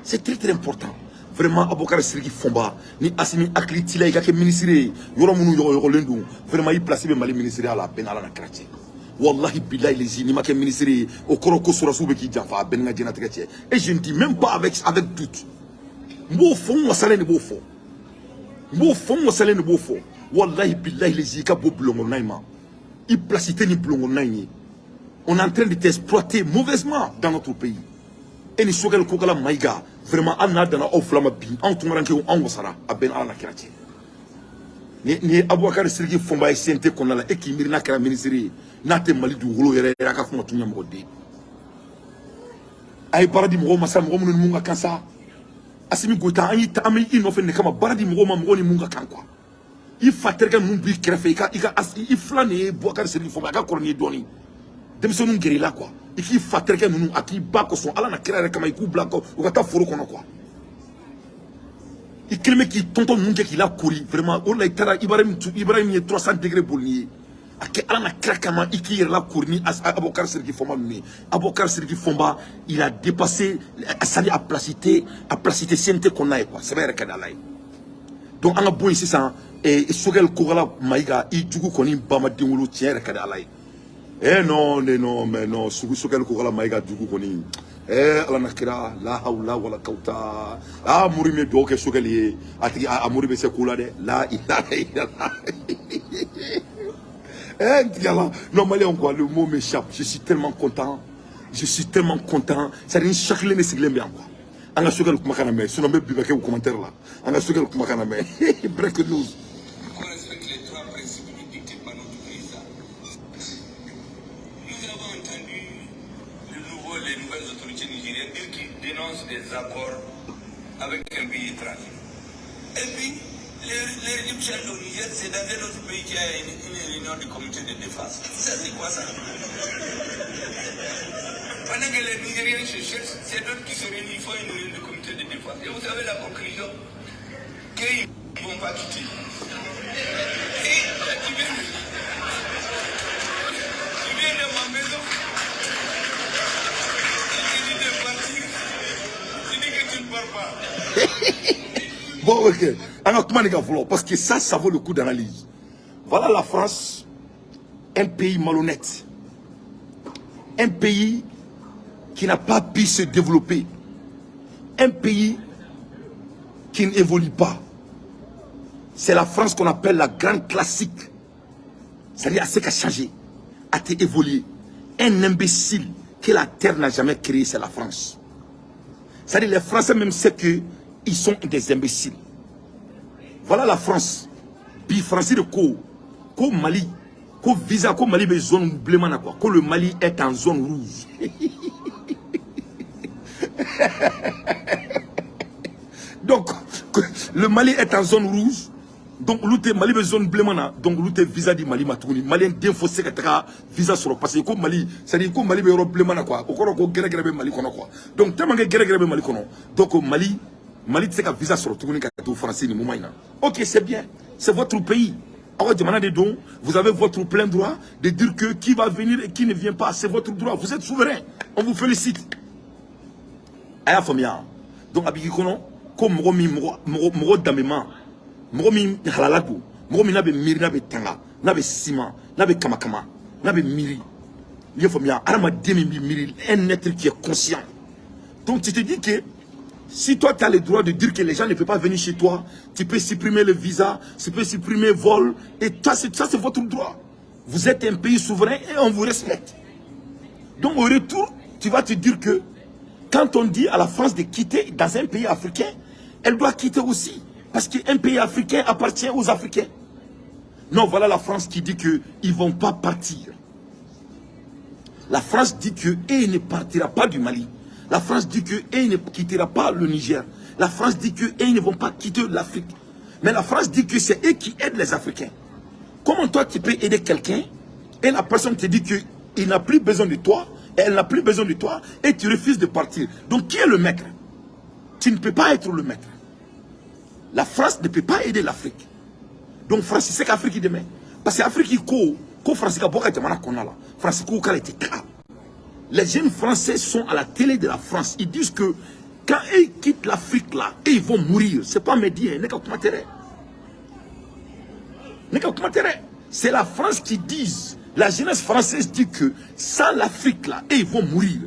C'est très très important. Vraiment, Aboubacar Sidiki Fomba, ni Assimi hakili t'i la i ka kɛ ministre ye, yɔrɔ minnu yɔgɔyɔgɔlen don, vraiment i place bɛ Mali ministre la, a bɛɛ n'Ala na kira cɛ. Wallahi billahi lezi, n'i ma kɛ ministre ye, o kɔrɔ ko sɔrɔsiw bɛ k'i janfa, a bɛɛ ni ka diɲɛlatigɛ cɛ. Et je ne dis même pas avec doute. N b'o fɔ, n wasalen de b'o fɔ. N b'o fɔ, n wasalen de b'o fɔ. Wallahi billahi lezi, i ka bɔ bulon kɔnɔna in ma. I place tɛ nin bulon kɔnɔna in ye. On est en train de t'exploiter mauvaisemment dans notre pays. E ni Choguel Kokala Maïga, vraiment hali n'a danna aw fila ma bi, anw tunkarankew, anw wasara, a bɛɛ ni Ala na kira cɛ. Ni ye Aboubacar Sidiki Fomba ye CNT kɔnɔna la, e k'i miiri n'a kɛra ministre ye, n'a tɛ Mali dugukolo yɛrɛ yɛrɛ, a ka fɔ ma tun ɲɛ mɔgɔ den. A ye baara di mɔgɔw ma sa, mɔgɔ minnu ni mun ka kan sa. Assimi Goïta, an y'i ta, an bɛ i nɔfɛ nin kama, baara di mɔgɔw ma, mɔgɔw ni mun ka kan quoi. I fa terikɛ ninnu b'i kɛrɛfɛ, i ka i filan de ye Boubacar Sidiki Fomba, a ka kɔrɔ n'i ye dɔɔnin. Denmisɛnninw gɛrɛ i la quoi. I k'i fa terikɛ ninnu, a k'i ba kosɔn, Ala na kira yɛrɛ kama, i k'u bila u ka taa foro kɔnɔ quoi. I kelen bɛ k'i tɔntɔn ninnu kɛ k'i la kori, vraiment o de la i taara Ibrahim, Ibrahim ye 300 degrés boli n'i ye. A kɛ Ala na kira kama, i k'i yɛrɛ la kori ni Aboubacar Sidiki Fomba ninnu ye. Aboubacar Sidiki Fomba, il a dépassé, c'est-à-dire a place tɛ CNT kɔnɔna ye quoi, sɛbɛ yɛrɛ ka di Ala ye. Donc an ka bɔ yen sisan, Choguel Kokala Maïga, i jugu kɔni ba ma den wolo, tiɲɛ yɛrɛ ka di Ala ye. Eh non, ne non, mais non, sugu Choguel Kokala Maïga jugu kɔni. Eh Ala na kira, la hawla wala kawta. Ah, muri min ye dugawu kɛ Choguel ye, a tigi a muri bɛ se ko la dɛ. La ilaha illallah. Eh, n tigi Ala. Non, Malien quoi, le mot m'échappe. Je suis tellement content. Je suis tellement content. C'est-à-dire chaque ne sigilen bɛ yan quoi. An ka Choguel kumakan na mɛn, sinon n bɛ bi bɛ kɛ o commentaire la. An ka Choguel kumakan na mɛn. Break news. Qu'on respecte les trois principes dictés par notre président. Nous avons entendu les nouvelles autorités nigériennes dire qu'ils dénoncent des accords avec un pays étranger. Et puis, le régime change au Niger, c'est dans un autre pays qu'il y a une réunion du comité de défense. Ça, c'est quoi ça? Pendant que les Nigériens se cherchent, c'est d'autres qui se réunissent, ils font une réunion du comité de défense. Et vous savez la conclusion? Qu'ils ne vont pas quitter. Et tu viens de ma maison, je te dis de partir, tu dis que tu ne pars pas. Bon, ok. An ka kuma nin kan fɔlɔ, parce que ça vaut le coup d'analyse. Voilà la France, un pays malhonnête. Un pays qui n'a pas pu se développer. Un pays qui n'évolue pas. C'est la France qu'on appelle la grande classique. C'est-à-dire, à ce qu'a changé, a été évolué. Un imbécile que la terre n'a jamais créé, c'est la France. C'est-à-dire, les Français même savent qu'ils sont des imbéciles. Voilà la France. Bi Français de ko Mali, ko visa, ko Mali bɛ zone bilenman na quoi. Ko le Mali est en zone rouge. Donc, le Mali est en zone rouge. Donc, olu tɛ Mali bɛ zone bilenman na. Donc, olu tɛ visa di Mali ma tuguni. Malien den fo se ka taga visa sɔrɔ parce que ko Mali, c'est-à-dire ko Mali bɛ yɔrɔ bilenman na quoi. O kɔrɔ ko gɛrɛgɛrɛ bɛ Mali kɔnɔ quoi. Donc, tellement que gɛrɛgɛrɛ bɛ Mali kɔnɔ. Donc, Mali tɛ se ka visa sɔrɔ tuguni ka to France nin moment in na. Ok, c'est bien. C'est votre pays. Aw ka jamana de don, vous avez votre plein droit de dire que qui va venir et qui ne vient pas, c'est votre droit. Vous êtes souverain. On vous félicite. A y'a faamuya. Donc a b'i kɔnɔ ko mɔgɔ min mɔgɔ danbema, mɔgɔ min halala don, mɔgɔ min n'a bɛ miiri, n'a bɛ tanga, n'a bɛ siman, n'a bɛ kamakama, n'a bɛ miiri, i y'a faamuya, hadamaden min bɛ miiri, un être qui est conscient. Donc tu te dis que si toi tu as le droit de dire que les gens ne peuvent pas venir chez toi, tu peux supprimer le visa, tu peux supprimer le vol, et ça c'est votre droit. Vous êtes un pays souverain et on vous respecte. Donc au retour, tu vas te dire que quand on dit à la France de quitter dans un pays africain, elle doit quitter aussi. Parce qu'un pays africain appartient aux Africains. Non, voilà la France qui dit qu'ils ne vont pas partir. La France dit qu'elle ne partira pas du Mali. La France dit qu'elle ne quittera pas le Niger. La France dit qu'elles ne vont pas quitter l'Afrique. Mais la France dit que c'est eux qui aident les Africains. Comment toi tu peux aider quelqu'un et la personne te dit qu'il n'a plus besoin de toi, et elle n'a plus besoin de toi, et tu refuses de partir. Donc qui est le maître? Tu ne peux pas être le maître. La France ne peut pas aider l'Afrique. Donc France, c'est qu'Afrique demain. Parce que l'Afrique, il ko France ka bɔ ka jamana kɔnɔna la. France ko k'ale tɛ taga. Les jeunes Français sont à la télé de la France. Ils disent que quand ils quittent l'Afrique là, ils vont mourir. C'est pas mes dires, ne ka kuma tɛ dɛ. Ne ka kuma tɛ dɛ. C'est la France qui dit, la jeunesse française dit que sans l'Afrique là, ils vont mourir.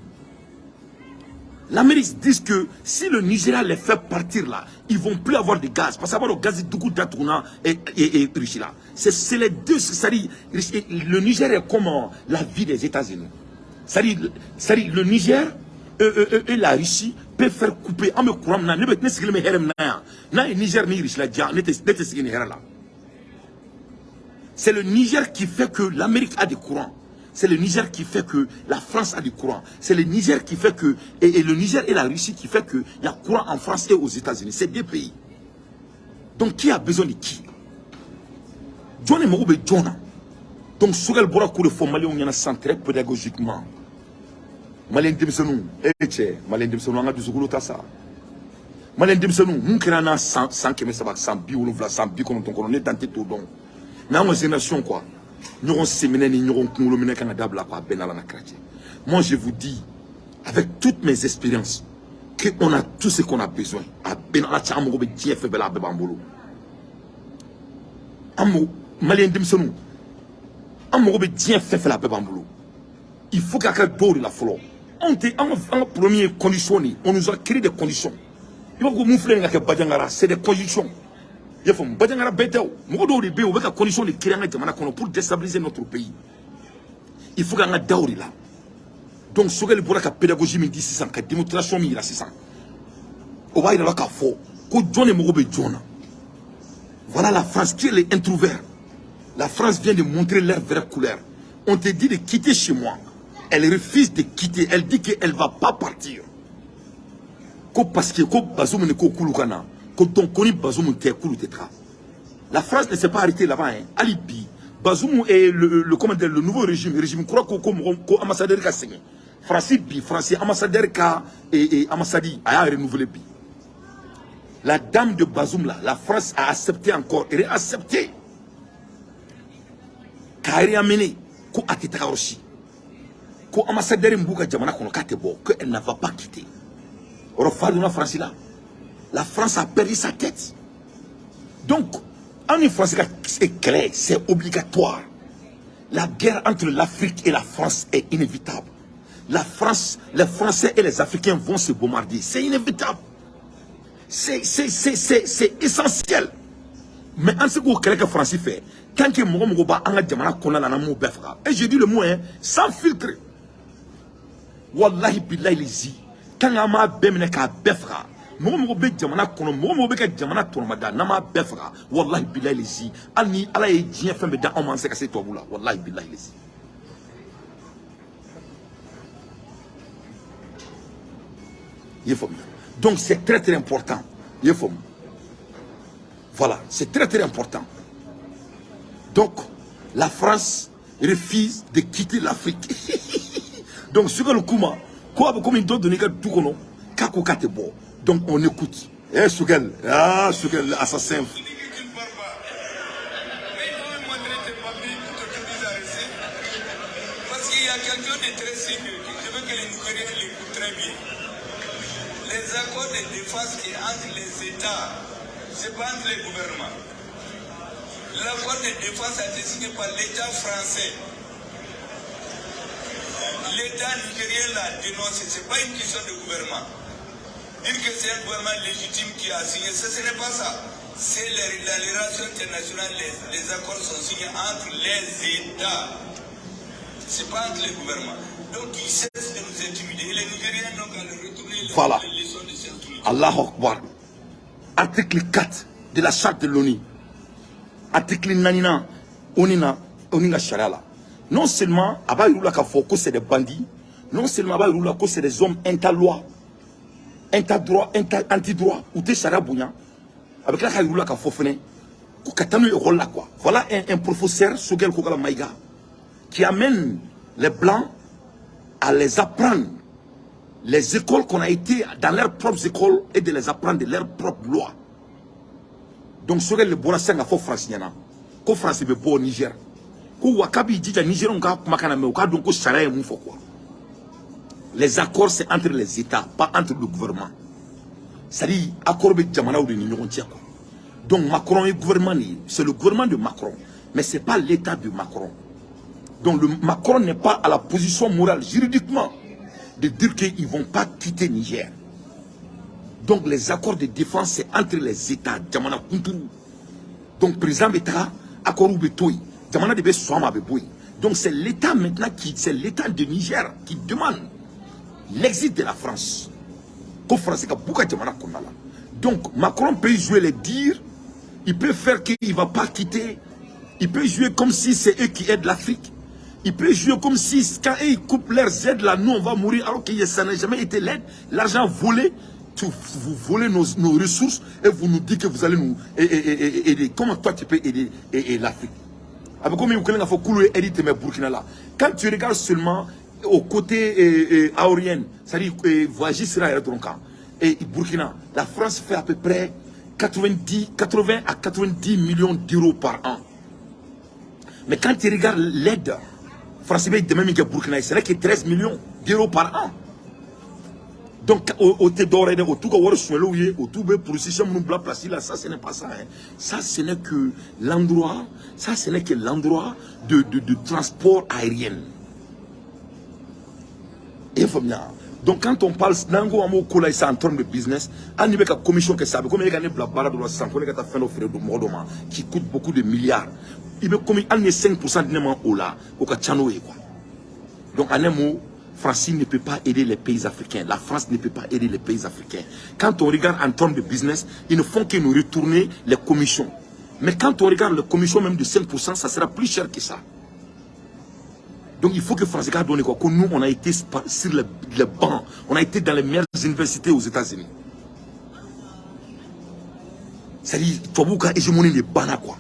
L'Amérique dit que si le Nigeria les fait partir là, ils ne vont plus avoir de gaz. Parce que le gaz du datuguna et Russie là. C'est les deux. C'est-à-dire, le Niger est comme la vie des États-Unis. C'est-à-dire, le Niger et la Russie peuvent faire couper. An bɛ courant min na, ne bɛ ne sigilen bɛ hɛrɛ min na yan. N'a ye Niger ni Russie la diya, ne tɛ sigi nin hɛrɛ la. C'est le Niger qui fait que l'Amérique a des courants. C'est le Niger qui fait que la France a du courant. C'est le Niger qui fait que... Et le Niger et la Russie qui fait qu'il y a courant en France et aux États-Unis. C'est deux pays. Donc qui a besoin de qui? Jɔn mago bɛ jɔn na? Donc Choguel bɔra k'o de fɔ Maliyɛnw ɲɛna sisan très pédagogiquement. Maliyɛn denmisɛnninw, e cɛ, Maliyɛn denmisɛnninw, an ka dusukolo ta sa. Maliyɛn denmisɛnninw, mun kɛra n'a san san 300, san 70, san 90 kɔnɔ, ne dan tɛ t'o dɔn. Mais an ka génération quoi, ɲɔgɔn seminɛ ni ɲɔgɔn kunkolo minɛ kan ka dabila quoi, a bɛɛ n'Ala na kira cɛ. Moi je vous dis, avec toutes mes expériences, qu'on a tout ce qu'on a besoin. A bɛɛ n'Ala cɛ, an mago bɛ diɲɛ fɛn bɛɛ la, a bɛɛ b'an bolo. An mago, Maliyɛn denmisɛnninw, an mago bɛ diɲɛ fɛn fɛn la, a bɛɛ b'an bolo. Il faut k'a kɛ dɔw de la fɔlɔ. Anw tɛ an ka problème ye condition de ye. On nous a créé des conditions. I b'a fɔ ko mun filɛ nin ka kɛ Bandiagara, c'est des conditions. I y'a faamu, Bandiagara bɛɛ tɛ o. Mɔgɔ dɔw de bɛ yen, u bɛ ka condition de créer an ka jamana kɔnɔ pour déstabiliser notre pays. Il faut k'an ka da o de la. Donc Choguel bɔra ka pédagogie min di sisan, ka démonstration min yira sisan, o b'a yira la k'a fɔ ko jɔn de mago bɛ jɔn na. Voilà la France qui est les introverts. La France vient de montrer leur vraie couleur. On te dit de quitter chez moi. Elle refuse de quitter. Elle dit qu'elle ne va pas partir. Ko parce que ko Bazoum ne ko k'olu ka na. Ko donc ko ni Bazoum tɛ k'olu tɛ taga. La France ne s'est pas arrêtée là-bas. Hein. Ali bi, Bazoum et le, comment dire, le nouveau régime, régime kura ko ko mɔgɔ ko ambassadeur ka sɛgɛn. France bi, France ambassadeur ka et ambassade a y'a renouvelé bi. La dame de Bazoum là, la France a accepté encore, et accepté. K'a réamener ko a tɛ taga yɔrɔ si. Ko ambassadeur min b'u ka jamana kɔnɔ k'a tɛ bɔ, que elle ne va pas quitter. O yɔrɔ fa donna France la. La France a perdu sa tête. Donc, an ni France ka kɛlɛ, c'est obligatoire. La guerre entre l'Afrique et la France est inévitable. La France, les Français et les Africains vont se bombarder. C'est inévitable. C'est essentiel. Mais an se k'o kɛlɛ kɛ France fɛ, tant que mɔgɔ mɔgɔ b'an ka jamana kɔnɔna la, n'an m'o bɛɛ faga. Et je dis le mot, hein, sans filtre. Wallahi billahi lezi. Tant qu'an m'a bɛɛ minɛ k'a bɛɛ faga, mɔgɔ mɔgɔ bɛ jamana kɔnɔ, mɔgɔ mɔgɔ bɛ ka jamana tɔnɔmada, n'an m'a bɛɛ faga, wallahi billahi lezi. Hali ni Ala ye diɲɛ fɛn bɛɛ da anw ma, an tɛ se ka se tubabu la. Wallahi billahi lezi. I ye faamuya? Donc c'est très très important. I ye faamu? Voilà, c'est très très important. Donc, la France refuse de quitter l'Afrique. Donc, sur le kuma, quoi, comme une dɔ donna i ka du kɔnɔ, k'a ko k'a tɛ bɔ. Donc, on écoute. Eh, Choguel, ah, Choguel, assassin. Tu dis que tu ne pars pas. Mais il faut me montrer tes papiers pour t'autoriser à rester. Parce qu'il y a quelqu'un de très sérieux. Je veux que les Nigériens l'écoutent très bien. Les accords de défense qui entre les États, c'est pas entre les gouvernements. L'accord de défense a été signé par l'État français. L'État nigérien l'a dénoncé. Ce n'est pas une question de gouvernement. Dire que c'est un gouvernement légitime qui a signé, ce n'est pas ça. C'est les relations internationales, les accords sont signés entre les États. Ce n'est pas entre les gouvernements. Donc ils cessent de nous intimider. Et les Nigériens n'ont qu'à retourner Voilà. les leçons de sciences politiques. Allah Akbar. Article 4 de la charte de l'ONU. Article naaninan. ONU na, ONU ka sariya la. Non seulement a b'a yir'u la k'a fɔ ko c'est des bandits, non seulement a b'a yir'u la ko c'est des hommes inter-loi, inter-droit, inter anti-droit, u tɛ sariya bonya, a bɛ tila k'a yir'u la k'a fɔ fɛnɛ ko ka taa n'u ye école la quoi. Voilà un professeur, Choguel Kokalla Maïga, qui amène les blancs à les apprendre les écoles qu'on a été dans leurs propres écoles et de les apprendre de leurs propres lois. Donc Choguel le bɔra sisan ka fɔ France ɲɛna ko France bɛ bɔ Niger, ko wa k'a b'i jija Nigériens ka kumakan na mɛn, u k'a dɔn ko sariya ye mun fɔ quoi. Les accords, c'est entre les États, pas entre le gouvernement. C'est-à-dire accord bɛ jamanaw de ni ɲɔgɔn cɛ quoi. Donc Macron ye gouvernement de ye, c'est le gouvernement de Macron, mais c'est pas l'État de Macron. Donc le Macron n'est pas à la position morale, juridiquement, de dire qu'ils ne vont pas quitter Niger. Donc les accords de défense, c'est entre les États, jamana kunturu. Donc président bɛ taga, accord bɛ to yen, jamana de bɛ sɔn a ma, a bɛ bɔ yen. Donc c'est l'État maintenant qui, c'est l'État de Niger qui demande l'exit de la France. Ko France ka b'u ka jamana kɔnɔna la. Donc Macron peut jouer les dires, il peut faire qu'il ne va pas quitter, il peut jouer comme si c'est eux qui aident l'Afrique. Il peut jouer comme si quand eux, ils coupent leurs aides là, nous on va mourir alors que ça n'a jamais été l'aide. L'argent volé, vous volez nos ressources et vous nous dites que vous allez nous aider. Comment toi tu peux aider l'Afrique? Avec comme il faut aider Burkina là. Quand tu regardes seulement au côté aérien, c'est-à-dire voyager sera et Burkina, la France fait à peu près 90, 80 à 90 millions d'euros par an. Mais quand tu regardes l'aide, France bɛ dɛmɛ min kɛ Burkina, c'est que 13 millions d'euros par an. Donc o tɛ dɔwɛrɛ ye dɛ, o t'u ka wari sonyɛliw ye, o t'u bɛ position minnu bila place la, ça ce n'est pas ça hein. Ça ce n'est que l'endroit, ça ce n'est que l'endroit de transport aérien. I ye faamuya? Donc quand on parle, n'an ko an b'o ko la sisan en termes de business, hali n'i bɛ ka commission kɛ sisan, a bɛ komi e ka ne bila baara dɔ la sisan ko ne ka taa fɛn dɔ feere mɔgɔ dɔ ma qui coûte beaucoup de milliards, i bɛ komi hali ni ye 5% di ne ma o la, o ka ca n'o ye quoi. Donc en un mot, France ne peut pas aider les pays africains. La France ne peut pas aider les pays africains. Quand on regarde en termes de business, ils ne font que nous retourner les commissions. Mais quand on regarde les commissions même de 5%, ça sera plus cher que ça. Donc il faut que France donne quoi. Que nous, on a été sur les bancs, on a été dans les meilleures universités aux États-Unis. C'est-à-dire, tubabu ka hégémonie de banna quoi.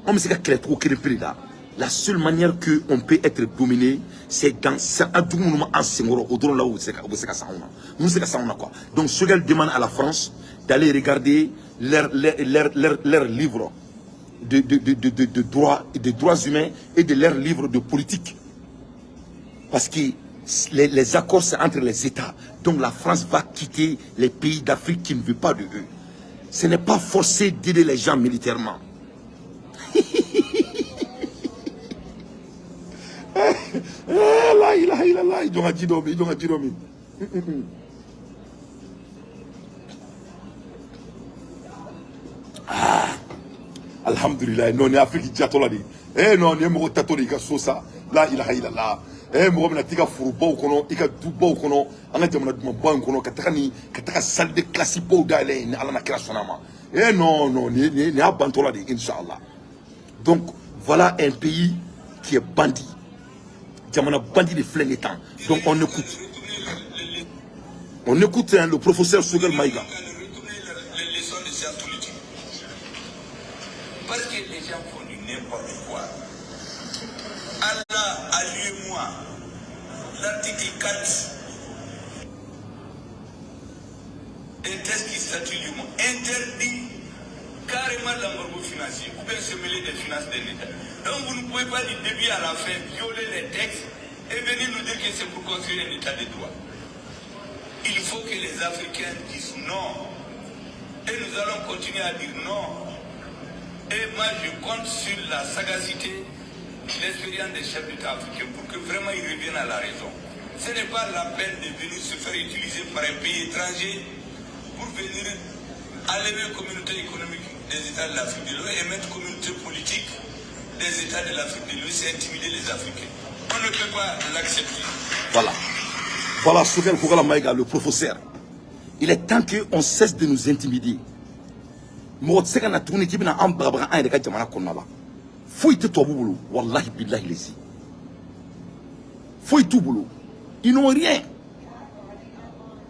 On bɛ se ka kɛlɛ cogo kelen pe de la. La seule manière que on peut être dominé, c'est dans an dugu minnu ma an senkɔrɔ, o dɔrɔn la u bɛ se ka s'anw na. Mun bɛ se ka s'anw na quoi. Donc Choguel demande à la France d'aller regarder leur livre de droits, de droits humains et de leur livre de politique. Parce que les accords, c'est entre les États. Donc la France va quitter les pays d'Afrique qui ne veulent pas de eux. Ce n'est pas forcé d'aider les gens militairement. Eh, la ilaha illallah, i jɔn ka ji dɔ min, i jɔn ka ji dɔ min. Ah, alhamdulillah, non, ni Afrique jatɔ la de. Eh non, ni ye mɔgɔ tatɔ de i ka so sa. La ilaha illallah. Eh, mɔgɔ bɛna t'i ka forobaw kɔnɔ, i ka dubaw kɔnɔ, an ka jamana dumanbaw in kɔnɔ, ka taga ni ka taga salle de classe baw dayɛlɛ yen ni Ala na kira sɔnna a ma. Eh non, non, nin y'a bantɔ la de, inchallah. Donc, voilà un pays qui est bandit. Jamana bandit de filɛ nin ye tan. Donc on écoute. On écoute hein, le professeur Choguel Maïga. Retourner les leçons de sciences politiques. Parce que les gens font du n'importe quoi. Allah a lui moi l'article 4 un texte qui statue du monde interdit carrément l'embargo financier ou bien se mêler des finances de l'État. Donc vous ne pouvez pas du début à la fin violer les textes et venir nous dire que c'est pour construire un État de droit. Il faut que les Africains disent non. Et nous allons continuer à dire non. Et moi, je compte sur la sagacité, l'expérience des chefs d'État africains pour que vraiment ils reviennent à la raison. Ce n'est pas la peine de venir se faire utiliser par un pays étranger pour venir enlever la communauté économique des États de l'Afrique de l'Ouest et mettre communauté politique des États de l'Afrique de l'Ouest et intimider les Africains. On ne peut pas l'accepter. Voilà. Voilà Choguel Kokalla Maïga, le professeur. Il est temps qu'on cesse de nous intimider. Mɔgɔ tɛ se ka na tuguni k'i bɛna an bagabaga an yɛrɛ ka jamana kɔnɔna la. Foyi tɛ tubabu bolo, wallahi billahi lezi, foyi t'u bolo. Ils n'ont rien,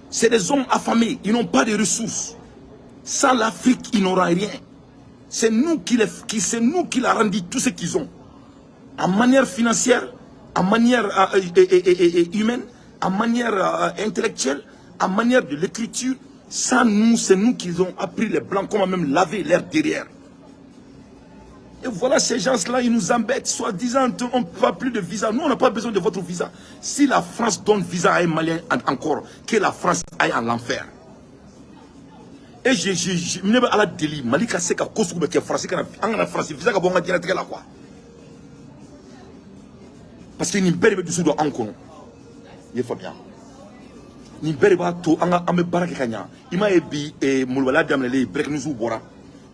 c'est des hommes affamés, ils n'ont pas de ressources. Sans l'Afrique, ils n'auront rien. C'est nous qui leur rendu tout ce qu'ils ont en manière financière, en manière humaine, en manière intellectuelle, en manière de l'écriture. Sans nous, c'est nous qui ont appris les Blancs comment même laver l'air derrière. Et voilà, ces gens-là, ils nous embêtent, soi-disant, on ne peut plus de visa. Nous, on n'a pas besoin de votre visa. Si la France donne visa à un Malien encore, que la France aille en l'enfer. Et je ne bɛ Ala deli, Mali ka se ka ko sugu bɛɛ kɛ France kana, an kana France visa ka bɔ an ka diɲɛlatigɛ la quoi. Parce que nin bɛɛ de bɛ dusu don anw kɔnɔ. I ye faamuya? Nin bɛɛ de b'a to an ka an bɛ baara kɛ ka ɲa. I m'a ye bi molobaliya daminɛlen, break news bɔra.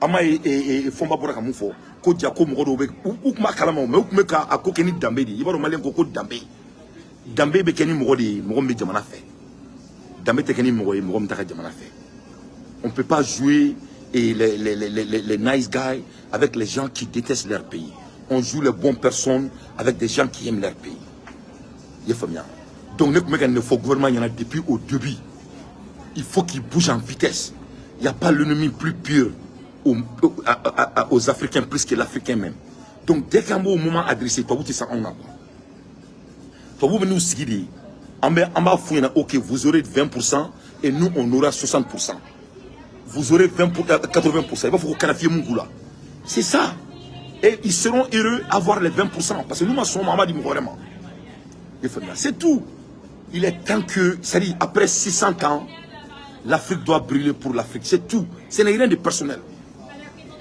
An m'a ye Fɔnba bɔra ka mun fɔ ko ja ko mɔgɔ dɔw bɛ u tun b'a kalama, mais u tun bɛ ka a ko kɛ ni danbe de ye. I b'a dɔn, Maliyɛn ko ko danbe, danbe bɛ kɛ ni mɔgɔ de ye, mɔgɔ min bɛ jamana fɛ. Danbe tɛ kɛ ni mɔgɔ ye, mɔgɔ min t'a ka jamana fɛ. On ne peut pas jouer et les nice guys avec les gens qui détestent leur pays. On joue les bonnes personnes avec des gens qui aiment leur pays. I ye faamuya? Donc ne tun bɛ ka nin de fɔ gouvernement ɲɛna depuis au début. Il faut qu'il bouge en vitesse. Il n'y a pas l'ennemi plus pur aux Africains plus que l'Africain même. Donc dès qu'an b'o moment adressé, tubabu tɛ sa anw na quoi. Tubabu bɛ n'u sigi de, an bɛ an b'a f'u ɲɛna: ok, vous aurez 20% et nous, on aura 60%. Vous aurez 20 pour, 80%. I b'a fɔ ko kanafiye mun k'u la. C'est ça. Et ils seront heureux à avoir les 20%. Parce que nous, ma sɔn ma, an b'a di mɔgɔ wɛrɛ ma. I ye faamuya? C'est tout. Il est temps que, c'est-à-dire après 600 ans, l'Afrique doit brûler pour l'Afrique. C'est tout. Ce n'est rien de personnel.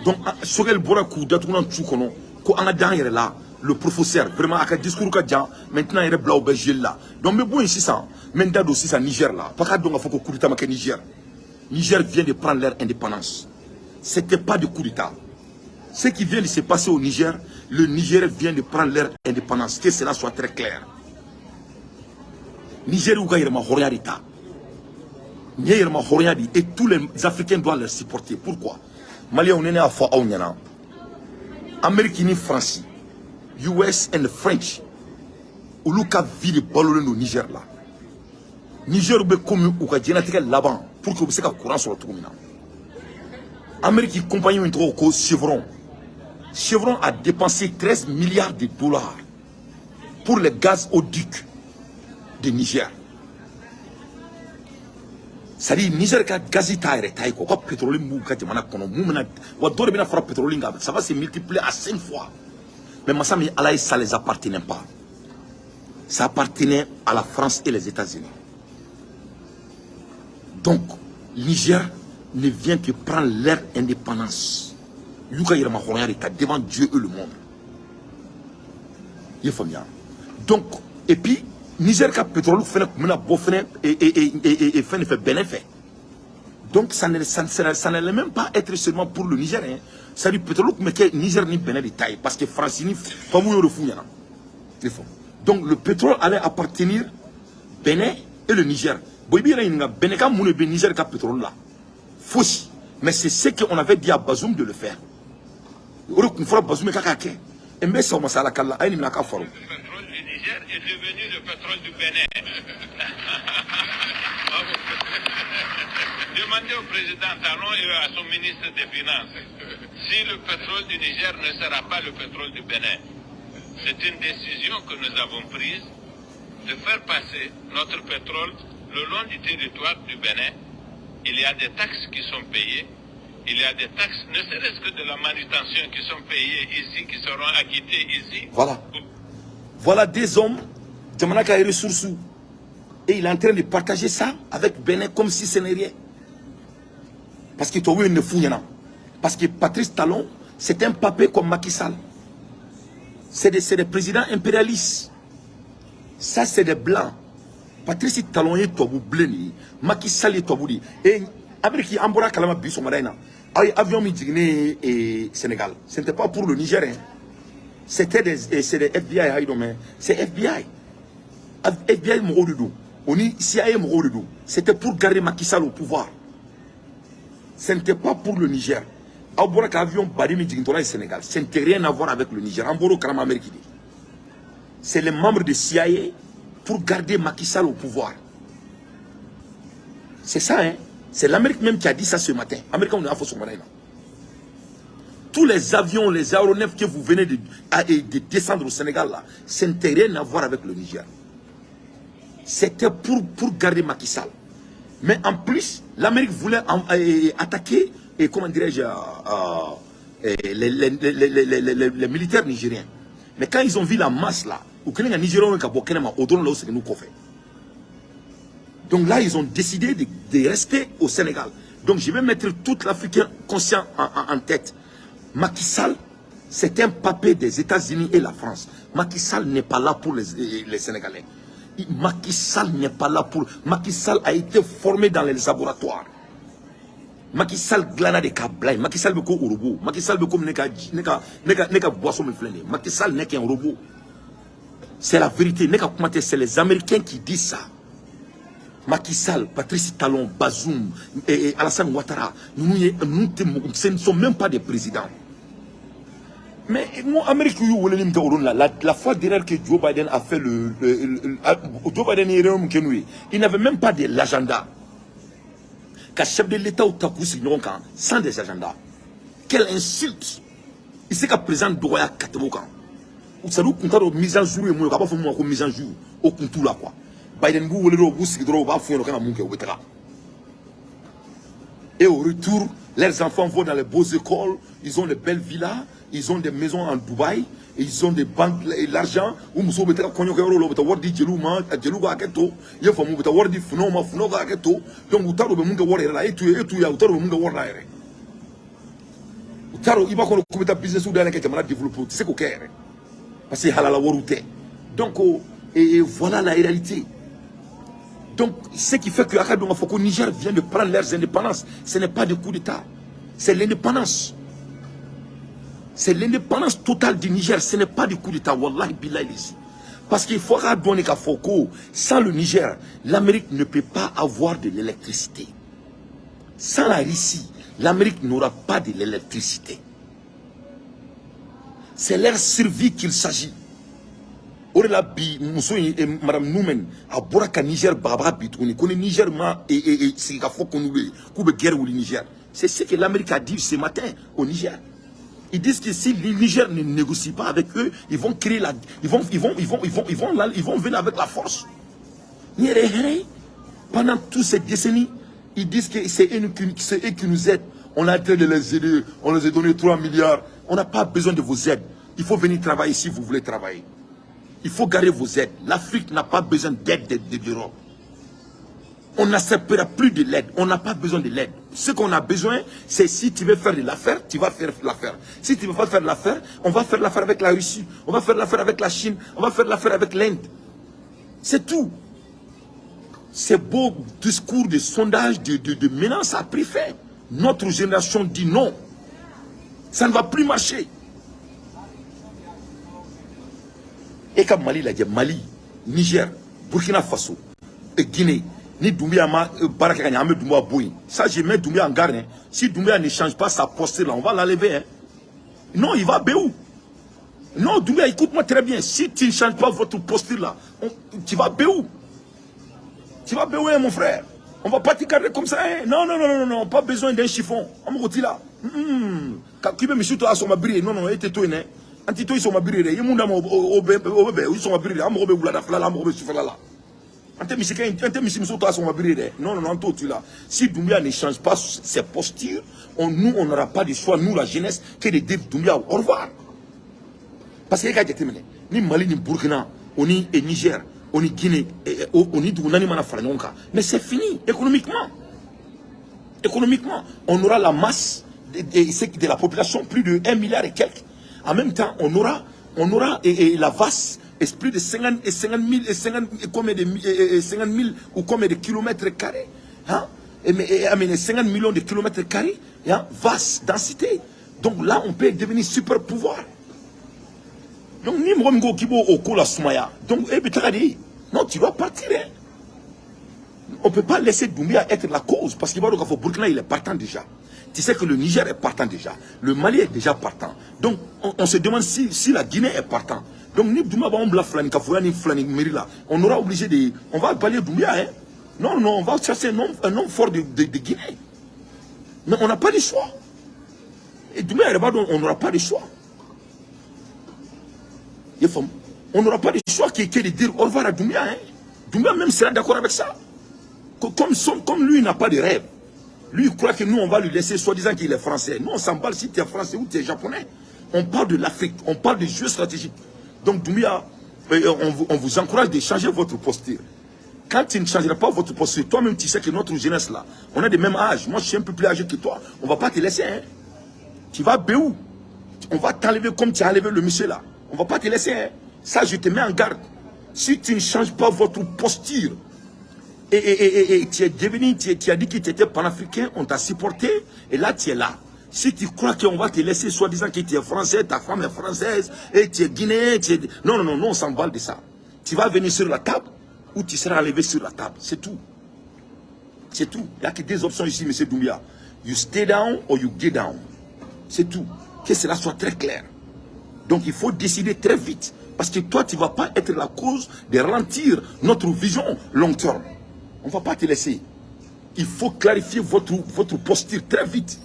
Donc, Choguel bɔra k'u datugulan tu kɔnɔ ko an ka da an yɛrɛ la. Le professeur, vraiment, a ka discours ka jan. Maintenant, yɛrɛ bila o bɛɛ jeli la. Donc, n bɛ bɔ yen sisan, n bɛ n da don sisan Niger la. F'a k'a dɔn k'a fɔ ko coup d'état ma kɛ Niger. Niger vient de prendre leur indépendance. C'était pas de coup d'état. Ce qui vient de se passer au Niger, le Niger vient de prendre leur indépendance. Que cela soit très clair. Niger y'u ka yɛrɛma hɔrɔnya de ta. Nin ye yɛrɛma hɔrɔnya de ye et tous les Africains doivent les supporter. Pourquoi? Maliens, ne y'a fɔ aw ɲɛna. Amérique ni France, US and the French, olu ka vie de balolen don Niger la. Niger bɛ komi u ka diɲɛlatigɛ laban pour que u bɛ se ka courant sɔrɔ cogo min na. Amérique compagnie min tɔgɔ ko Chevron. Chevron a dépensé 13 milliards de dollars pour les gazoducs de Niger. C'est-à-dire Niger ka gazi t'a yɛrɛ ta ye quoi, u ka pétrole min b'u ka jamana kɔnɔ, mun bɛna wa dɔ de bɛna fara pétrole kan, ça va se multiplier à 5 fois. Mais masa min Ala ye, ça les appartenait pas. Ça appartenait à la France et les États-Unis. Donc Niger ne vient que prendre leur indépendance. U y'u ka yɛrɛma hɔrɔnya de ta devant Dieu et le monde. I ye faamuya? Donc et puis Niger ka pétrole fɛnɛ tun bɛna bɔ fɛnɛ et fɛn de fɛ, Benin fɛ. Donc ça n'allait même pas être seulement pour le Niger, hein. C'est-à-dire pétrole tun bɛ kɛ Niger ni Benin de ta ye parce que France ni tubabu y'o de f'u ɲɛna. I ye faamu? Donc le pétrole allait appartenir Benin et le Niger. Bon, i b'i yɛrɛ ɲininka, Benin ka mun de bɛ Niger ka pétrole la? Fosi. Mais c'est ce qu'on avait dit à Bazoum de le faire. O de tun fɔra Bazoum ye k'a k'a kɛ. N bɛ sa o ma sa Ala kala a ye nin minɛ a ka faro. Le pétrole du Niger est devenu le pétrole du Bénin. Bravo. Demandez au président Talon et à son ministre des Finances si le pétrole du Niger ne sera pas le pétrole du Bénin. C'est une décision que nous avons prise de faire passer notre pétrole le long du territoire du Bénin. Il y a des taxes qui sont payées. Il y a des taxes, ne serait-ce que de la manutention, qui sont payées ici, qui seront acquittées ici. Voilà. Voilà des hommes, jamana ka ressources. Et il est en train de partager ça avec Bénin comme si ce n'est rien. Parce que toi, ne fou. Parce que Patrice Talon, c'est un papé comme Macky Sall. C'est des présidents impérialistes. Ça, c'est des blancs. Patrice Talon ye tubabu bilen de ye, Macky Sall ye tubabu de ye. Et Amérique, an bɔra kalama bi sɔgɔmada in na, aw ye avion min jiginnen ye Sénégal, ce n'était pas pour le Niger, hein. C'était des c'est des FBI ayi dɔn, mais c'est FBI, FBI mɔgɔw de don, o ni CIA mɔgɔw de don. C'était pour garder Macky Sall au pouvoir, ce n'était pas pour le Niger. Aw bɔra ka avion baden min jigintɔla ye Sénégal, ça n'a rien à voir avec le Niger. An bɔr'o kalama Amérique de. C'est les membres de CIA pour garder Macky Sall au pouvoir. C'est ça, hein. C'est l'Amérique même qui a dit ça ce matin. Américain, on a fait son là. Tous les avions, les aéronefs que vous venez de descendre au Sénégal, là, ça n'a rien à voir avec le Niger. C'était pour garder Macky Sall. Mais en plus, l'Amérique voulait attaquer, et comment dirais-je, les militaires nigériens. Mais quand ils ont vu la masse là, ou que les Nigériens ont nous. Donc là, ils ont décidé de rester au Sénégal. Donc je vais mettre toute l'Afrique conscient en tête. Macky Sall, c'est un papé des États-Unis et la France. Macky Sall n'est pas là pour les Sénégalais. Macky Sall n'est pas là pour... Macky Sall a été formé dans les laboratoires. Macky Sall dilanna de ka bila yen. Macky Sall bɛ ko robot. Macky Sall bɛ komi ne ka boisson min filɛ nin ye. Macky Sall n'est qu'un robot. C'est la vérité. Ne ka kuma tɛ, c'est les Américains qui disent ça. Macky Sall, Patrice Talon, Bazoum et Alassane Ouattara, ninnu ye, ninnu tɛ mɔgɔ, ce ne sont même pas des présidents. Mais moi, Amérique y'u weleli min kɛ o don la, la fois dernière que Joe Biden a fait le Joe Biden ye réunion min kɛ n'u ye, il n'avait même pas de l'agenda. Ka chef de l'État ta k'u sigi ɲɔgɔn kan sans des agendas. Quelle insulte! I se ka président dɔgɔya ka tɛmɛ o kan. C'est-à-dire u kun t'a dɔn mise en jour ye mun ye, k'a b'a fɔ mun ma ko mise en jour, o kun t'u la quoi. Biden b'u wele dɔrɔn, u b'u sigi dɔrɔn, u b'a f'u ɲɛna u kan ka mun kɛ, u bɛ taga. Et au retour, leurs enfants vont dans les beaux écoles, ils ont de belles villas, ils ont des maisons en Dubaï, et ils ont des banques, et l'argent, u musow bɛ taga kɔɲɔkɛyɔrɔ la, u bɛ taa wari di jeliw ma, jeliw ka hakɛ to, i ye faamu, u bɛ taa wari di funɛw ma, funɛw ka hakɛ to. Donc u t'a dɔn u bɛ mun kɛ wari yɛrɛ la, e t'u ye, e t'u ye, u t'a dɔn u bɛ mun kɛ wari la yɛrɛ. U t'a dɔn, i b'a kɔnɔ k'u bɛ taa business dayɛlɛ kɛ jamana développer, u tɛ se k'o kɛ yɛrɛ. Parce que halala wariw tɛ. Donc, et voilà la réalité. Donc, ce qui fait que a ka dɔn k'a fɔ ko Niger vient de prendre leurs indépendances, ce n'est pas de coup d'État, c'est l'indépendance. C'est l'indépendance totale du Niger, ce n'est pas du coup d'État. Wallahi billahi ici. Parce qu'il faudra donner k'a fɔ ko, sans le Niger, l'Amérique ne peut pas avoir de l'électricité. Sans la Russie, l'Amérique n'aura pas de l'électricité. C'est leur survie qu'il s'agit. O de la bi muso in madame Numen a bɔra ka Niger bagabaga bi tuguni ko ni Niger ma sigi ka fɔ ko n'u ye k'u bɛ guerre wuli Niger. C'est ce que l'Amérique a dit ce matin au Niger. Ils disent que si le Niger ne négocie pas avec eux, ils vont créer la ils vont ils vont ils vont ils vont ils vont là, ils vont venir avec la force. Ni yɛrɛ ye hɛrɛ ye. Pendant toutes ces décennies, ils disent que c'est eux qui nous aident. On a train de les aider, on les a donné 3 milliards. On n'a pas besoin de vos aides. Il faut venir travailler si vous voulez travailler. Il faut garder vos aides. L'Afrique n'a pas besoin d'aide de l'Europe. On n'acceptera plus de l'aide. On n'a pas besoin de l'aide. Ce qu'on a besoin, c'est si tu veux faire de l'affaire, tu vas faire l'affaire. Si tu ne veux pas faire l'affaire, on va faire l'affaire avec la Russie. On va faire l'affaire avec la Chine. On va faire l'affaire avec l'Inde. C'est tout. Ces beaux discours de sondage, de menaces a pris fin. Notre génération dit non. Ça ne va plus marcher. E ka Mali lajɛ, Mali, Niger, Burkina Faso et Guinée, ni Doumbouya ma baara kɛ ka ɲɛ, an bɛ Doumbouya bɔ yen. Ça, je mets Doumbouya en garde, hein. Si Doumbouya ne change pas sa posture là, on va l'enlever, hein. Non, il va béou. Non, Doumbouya, écoute-moi très bien, si tu ne changes pas votre posture là, tu vas béou. Tu vas béou, hein, mon frère. On va pas te garder comme ça, hein. Non, non, non, non, non, pas besoin d'un chiffon. On me retire là. Qui veut me suivre à son briller? Non, non, et toi, hein. An ti to i sɔn ma biri dɛ, i mun d'a ma o bɛ o bɛ bɛn i sɔn ma biri dɛ, an mago bɛ wulada fila la, an mago bɛ sufɛla la, an tɛ misi kɛ, an tɛ misimuso to a sɔn ma biri dɛ. Non, non, non, an t'o tu la. Si Doumbouya ne change pas ses postures, nous, on n'aura pas de choix, nous la jeunesse, que de dire Doumbouya au revoir. Parce que e ka jateminɛ ni Mali ni Burkina o ni Niger o ni Guinée o ni dugu naani mana fara ɲɔgɔn kan, mais c'est fini économiquement. Économiquement, on aura la masse de la population, plus de 1 milliard et quelques. En même temps, on aura et la vaste, et plus de 50, et 50 000, et 50, et combien de, et 50 000 ou combien de kilomètres carrés, hein? Et, mais, et, et, 50 millions de kilomètres carrés, hein? Vaste densité. Donc là, on peut devenir super pouvoir. Donc, ni mɔgɔ min ko k'i b'o o ko la sumaya, donc e bɛ taga de. Non, tu dois partir, hein. On ne peut pas laisser Doumbia être la cause, parce qu'il va donc Burkina, il est partant déjà. Tu sais que le Niger est partant déjà. Le Mali est déjà partant. Donc, on se demande si la Guinée est partant. Donc, ni Doumbia va flani, Kafoura, ni flani, Mirila. On aura obligé de. On va balayer Doumbia, hein. Non, non, on va chercher un homme fort de Guinée. Mais on n'a pas de choix. Et Doumbia, on n'aura pas de choix. On n'aura pas de choix qui est de dire au revoir à Doumbia. Hein. Doumbia même sera d'accord avec ça. Comme lui, il n'a pas de rêve. Lui, il croit que nous, on va lui laisser soi-disant qu'il est français. Nous, on s'emballe si tu es français ou tu es japonais. On parle de l'Afrique, on parle de jeux stratégiques. Donc, Doumbia, on vous encourage de changer votre posture. Quand tu ne changeras pas votre posture, toi-même, tu sais que notre jeunesse là, on a des mêmes âges. Moi, je suis un peu plus âgé que toi. On ne va pas te laisser. Hein. Tu vas où? On va t'enlever comme tu as enlevé le monsieur là. On ne va pas te laisser. Hein. Ça, je te mets en garde. Si tu ne changes pas votre posture, et tu es devenu, tu as dit que tu étais panafricain, on t'a supporté, et là tu es là. Si tu crois qu'on va te laisser soi-disant que tu es français, ta femme est française, et tu es guinéen, tu es. Non, non, non, non, on s'emballe de ça. Tu vas venir sur la table, ou tu seras enlevé sur la table. C'est tout. C'est tout. Il n'y a que deux options ici, M. Doumbia. You stay down or you get down. C'est tout. Que cela soit très clair. Donc il faut décider très vite. Parce que toi, tu ne vas pas être la cause de ralentir notre vision long terme. On ne va pas te laisser. Il faut clarifier votre posture très vite.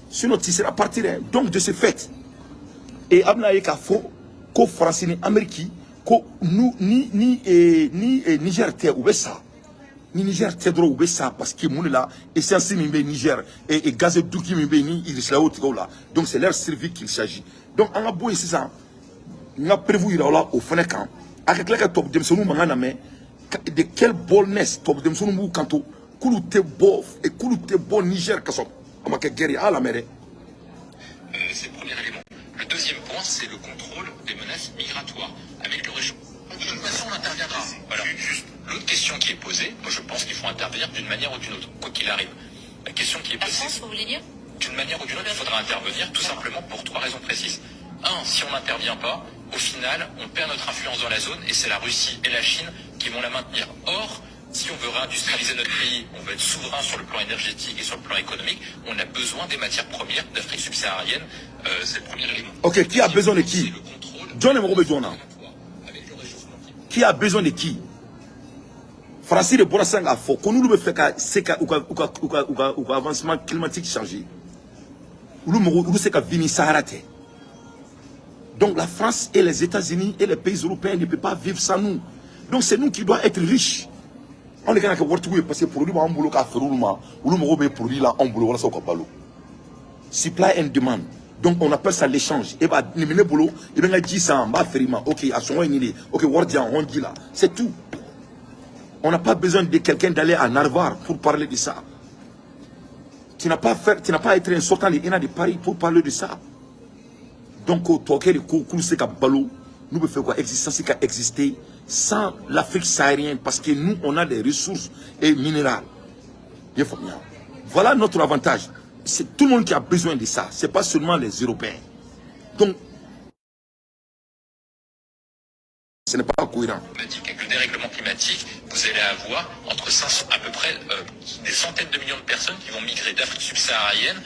Sinon, tu seras parti. Hein. Donc, de ce fait, et a bɛna ye k'a fɔ ko Faransi ni Amérique ko nu ni Niger tɛ, u bɛ sa. Ni Niger tɛ dɔrɔn, u bɛ sa, parce que mun de la essence min bɛ Niger et gazoduc min bɛ yen ni Irisila y'o tigɛ o la, donc c'est leur survie qu'il s'agit. Donc an ka bɔ yen sisan, n ka preuve yira o la, o fɛnɛ kan a ka tila ka tubabu denmisɛnninw mankan lamɛn. De quelle boldness tubabu denmisɛnninw b'u kanto k'olu tɛ bɔ Niger ka sɔrɔ a ma kɛ guerre ye? A lamɛn dɛ. C'est le premier élément. Le deuxième point, c'est le contrôle des menaces migratoires. Avec le réchauffement. De toute façon, on interviendra. Voilà. Juste, l'autre question qui est posée, moi je pense qu'il faut intervenir d'une manière ou d'une autre, quoi qu'il arrive. La question qui est La posée, France, vous voulez dire? D'une manière ou d'une autre, il faudra intervenir tout simplement pour trois raisons précises. Un, si on n'intervient pas, au final, on perd notre influence dans la zone et c'est la Russie et la Chine qui vont la maintenir. Or, si on veut réindustrialiser notre pays, on veut être souverain sur le plan énergétique et sur le plan économique, on a besoin des matières premières d'Afrique subsaharienne. C'est le premier élément. Ok, qui a besoin de qui? C'est le contrôle Jɔn de mago bɛ jɔn na? Avec le réchauffement climatique. Qui a besoin de qui? Faransi de bɔra sisan k'a fɔ ko n'olu bɛ fɛ ka se ka u ka avancement climatique changer, olu mago olu se ka vivre ni Sahara tɛ. Donc la France et les États-Unis et les pays européens ne peuvent pas vivre sans nous. Donc c'est nous qui doit être riches. Anw de kan ka kɛ waritigiw ye, parce que produit b'an bolo k'a feere olu ma. Olu mago bɛ produit la anw bolo walasa u ka balo. Supply and demand, donc on appelle ça l'échange. E b'a nin bɛ ne bolo, i bɛ n ka ji san, n b'a feere i ma. Ok, a sɔngɔ ye nin de ye. Ok, wari di yan, hɔn ji la, c'est tout. On n'a pas besoin de quelqu'un d'aller à Harvard pour parler de ça. Tu n'as pas à être un sortant de ENA de Paris pour parler de ça. Donc tɔkɛ de ko k'olu se ka balo, n'u bɛ fɛ u ka existence ka exister sans l'Afrique saharienne, parce que nous, on a des ressources et minérales. I ye faamuya? Voilà notre avantage. C'est tout le monde qui a besoin de ça, c'est pas seulement les Européens. Donc ce n'est pas cohérent. Climatique. Avec le dérèglement climatique, vous allez avoir entre 500, à peu près des centaines de millions de personnes qui vont migrer d'Afrique subsaharienne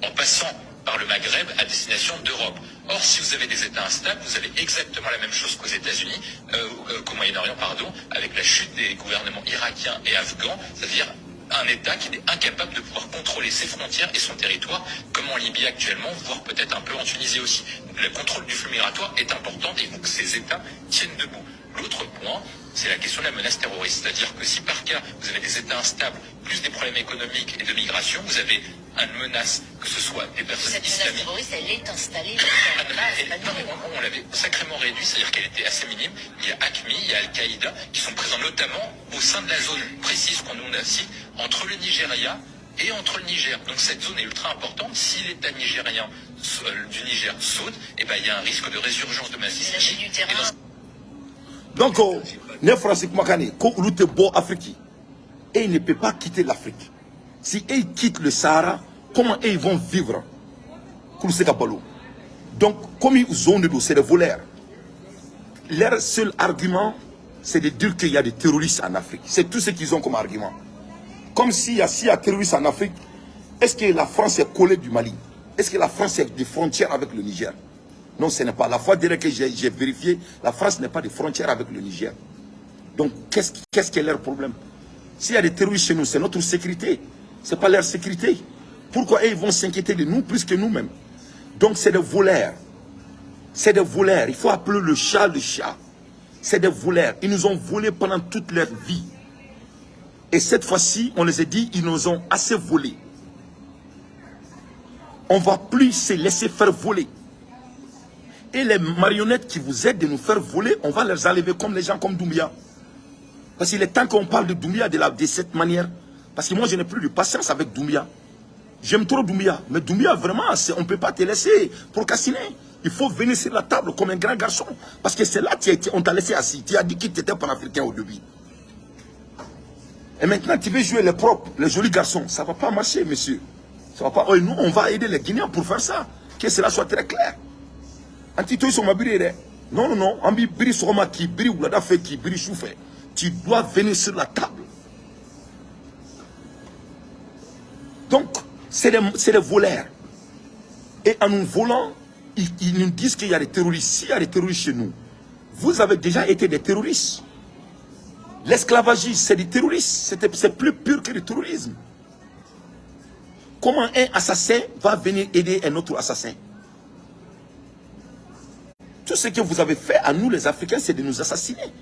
en passant par le Maghreb à destination d'Europe. Or, si vous avez des États instables, vous avez exactement la même chose qu'aux États-Unis, qu'au Moyen-Orient, pardon, avec la chute des gouvernements irakiens et afghans, c'est-à-dire un État qui est incapable de pouvoir contrôler ses frontières et son territoire, comme en Libye actuellement, voire peut-être un peu en Tunisie aussi. Donc le contrôle du flux migratoire est important et il faut que ces États tiennent debout. L'autre point, c'est la question de la menace terroriste. C'est-à-dire que si par cas, vous avez des États instables, plus des problèmes économiques et de migration, vous avez une menace, que ce soit des personnes Cette menace islamiques. Terroriste, elle est installée Ah dans non, la base, mais pas non, mais nouveau. on l'avait sacrément réduit, c'est-à-dire qu'elle était assez minime. Il y a AQMI, il y a Al-Qaïda, qui sont présents notamment au sein de la zone précise qu'on nous a cite, entre le Nigeria et entre le Niger. Donc cette zone est ultra importante. Si l'État nigérien du Niger saute, eh ben, il y a un risque de résurgence de menace La islamique. du terrain. Et dans Donc oh, ne Faransi kumakan de ko olu tɛ bɔ Afrique et ils ne peuvent pas quitter l'Afrique. Si eux ils quittent le Sahara, comment eux ils vont vivre? K'olu se ka balo? Donc comme ils ont de dos, c'est des voleurs. Leur seul argument C'est de dire qu'il y a des terroristes en Afrique. C'est tout ce qu'ils ont comme argument. Comme s'il y a terroristes en Afrique, est-ce que la France est collée du Mali? Est-ce que la France est des frontières avec le Niger? Non, ce n'est pas. La fois dernière que j'ai vérifié, la France n'est pas de frontières avec le Niger. Donc, qu'est-ce qui est leur problème? S'il y a des terroristes chez nous, c'est notre sécurité. Ce n'est pas leur sécurité. Pourquoi ils vont s'inquiéter de nous plus que nous-mêmes? Donc, c'est des voleurs. C'est des voleurs. Il faut appeler le chat le chat. C'est des voleurs. Ils nous ont volés pendant toute leur vie. Et cette fois-ci, on les a dit, ils nous ont assez volés. On ne va plus se laisser faire voler. Et les marionnettes qui vous aident de nous faire voler, on va les enlever comme les gens comme Doumbia. Parce qu'il est temps qu'on parle de Doumbia de cette manière. Parce que moi, je n'ai plus de patience avec Doumbia. J'aime trop Doumbia. Mais Doumbia, vraiment, on ne peut pas te laisser procrastiner. Il faut venir sur la table comme un grand garçon. Parce que c'est là qu'on t'a laissé assis. Tu as dit que tu étais panafricain au début. Et maintenant, tu veux jouer les propres, les jolis garçons. Ça ne va pas marcher, monsieur. Ça va pas. Oh, nous, on va aider les Guinéens pour faire ça. Que cela soit très clair. An t'i to yen sɔgɔma biri dɛ. Non, non, non. An b'i biri sɔgɔma k'i biri wulada fɛ k'i biri su fɛ. Tu dois venir sur la table. Donc, c'est des voleurs. Et en nous volant, ils nous disent qu'il y a des terroristes. S'il y a des terroristes chez nous, vous avez déjà été des terroristes. L'esclavagisme, c'est des terroristes. C'est plus pur que le terrorisme. Comment un assassin va venir aider un autre assassin? Tout ce que vous avez fait à nous, les Africains, c'est de nous assassiner,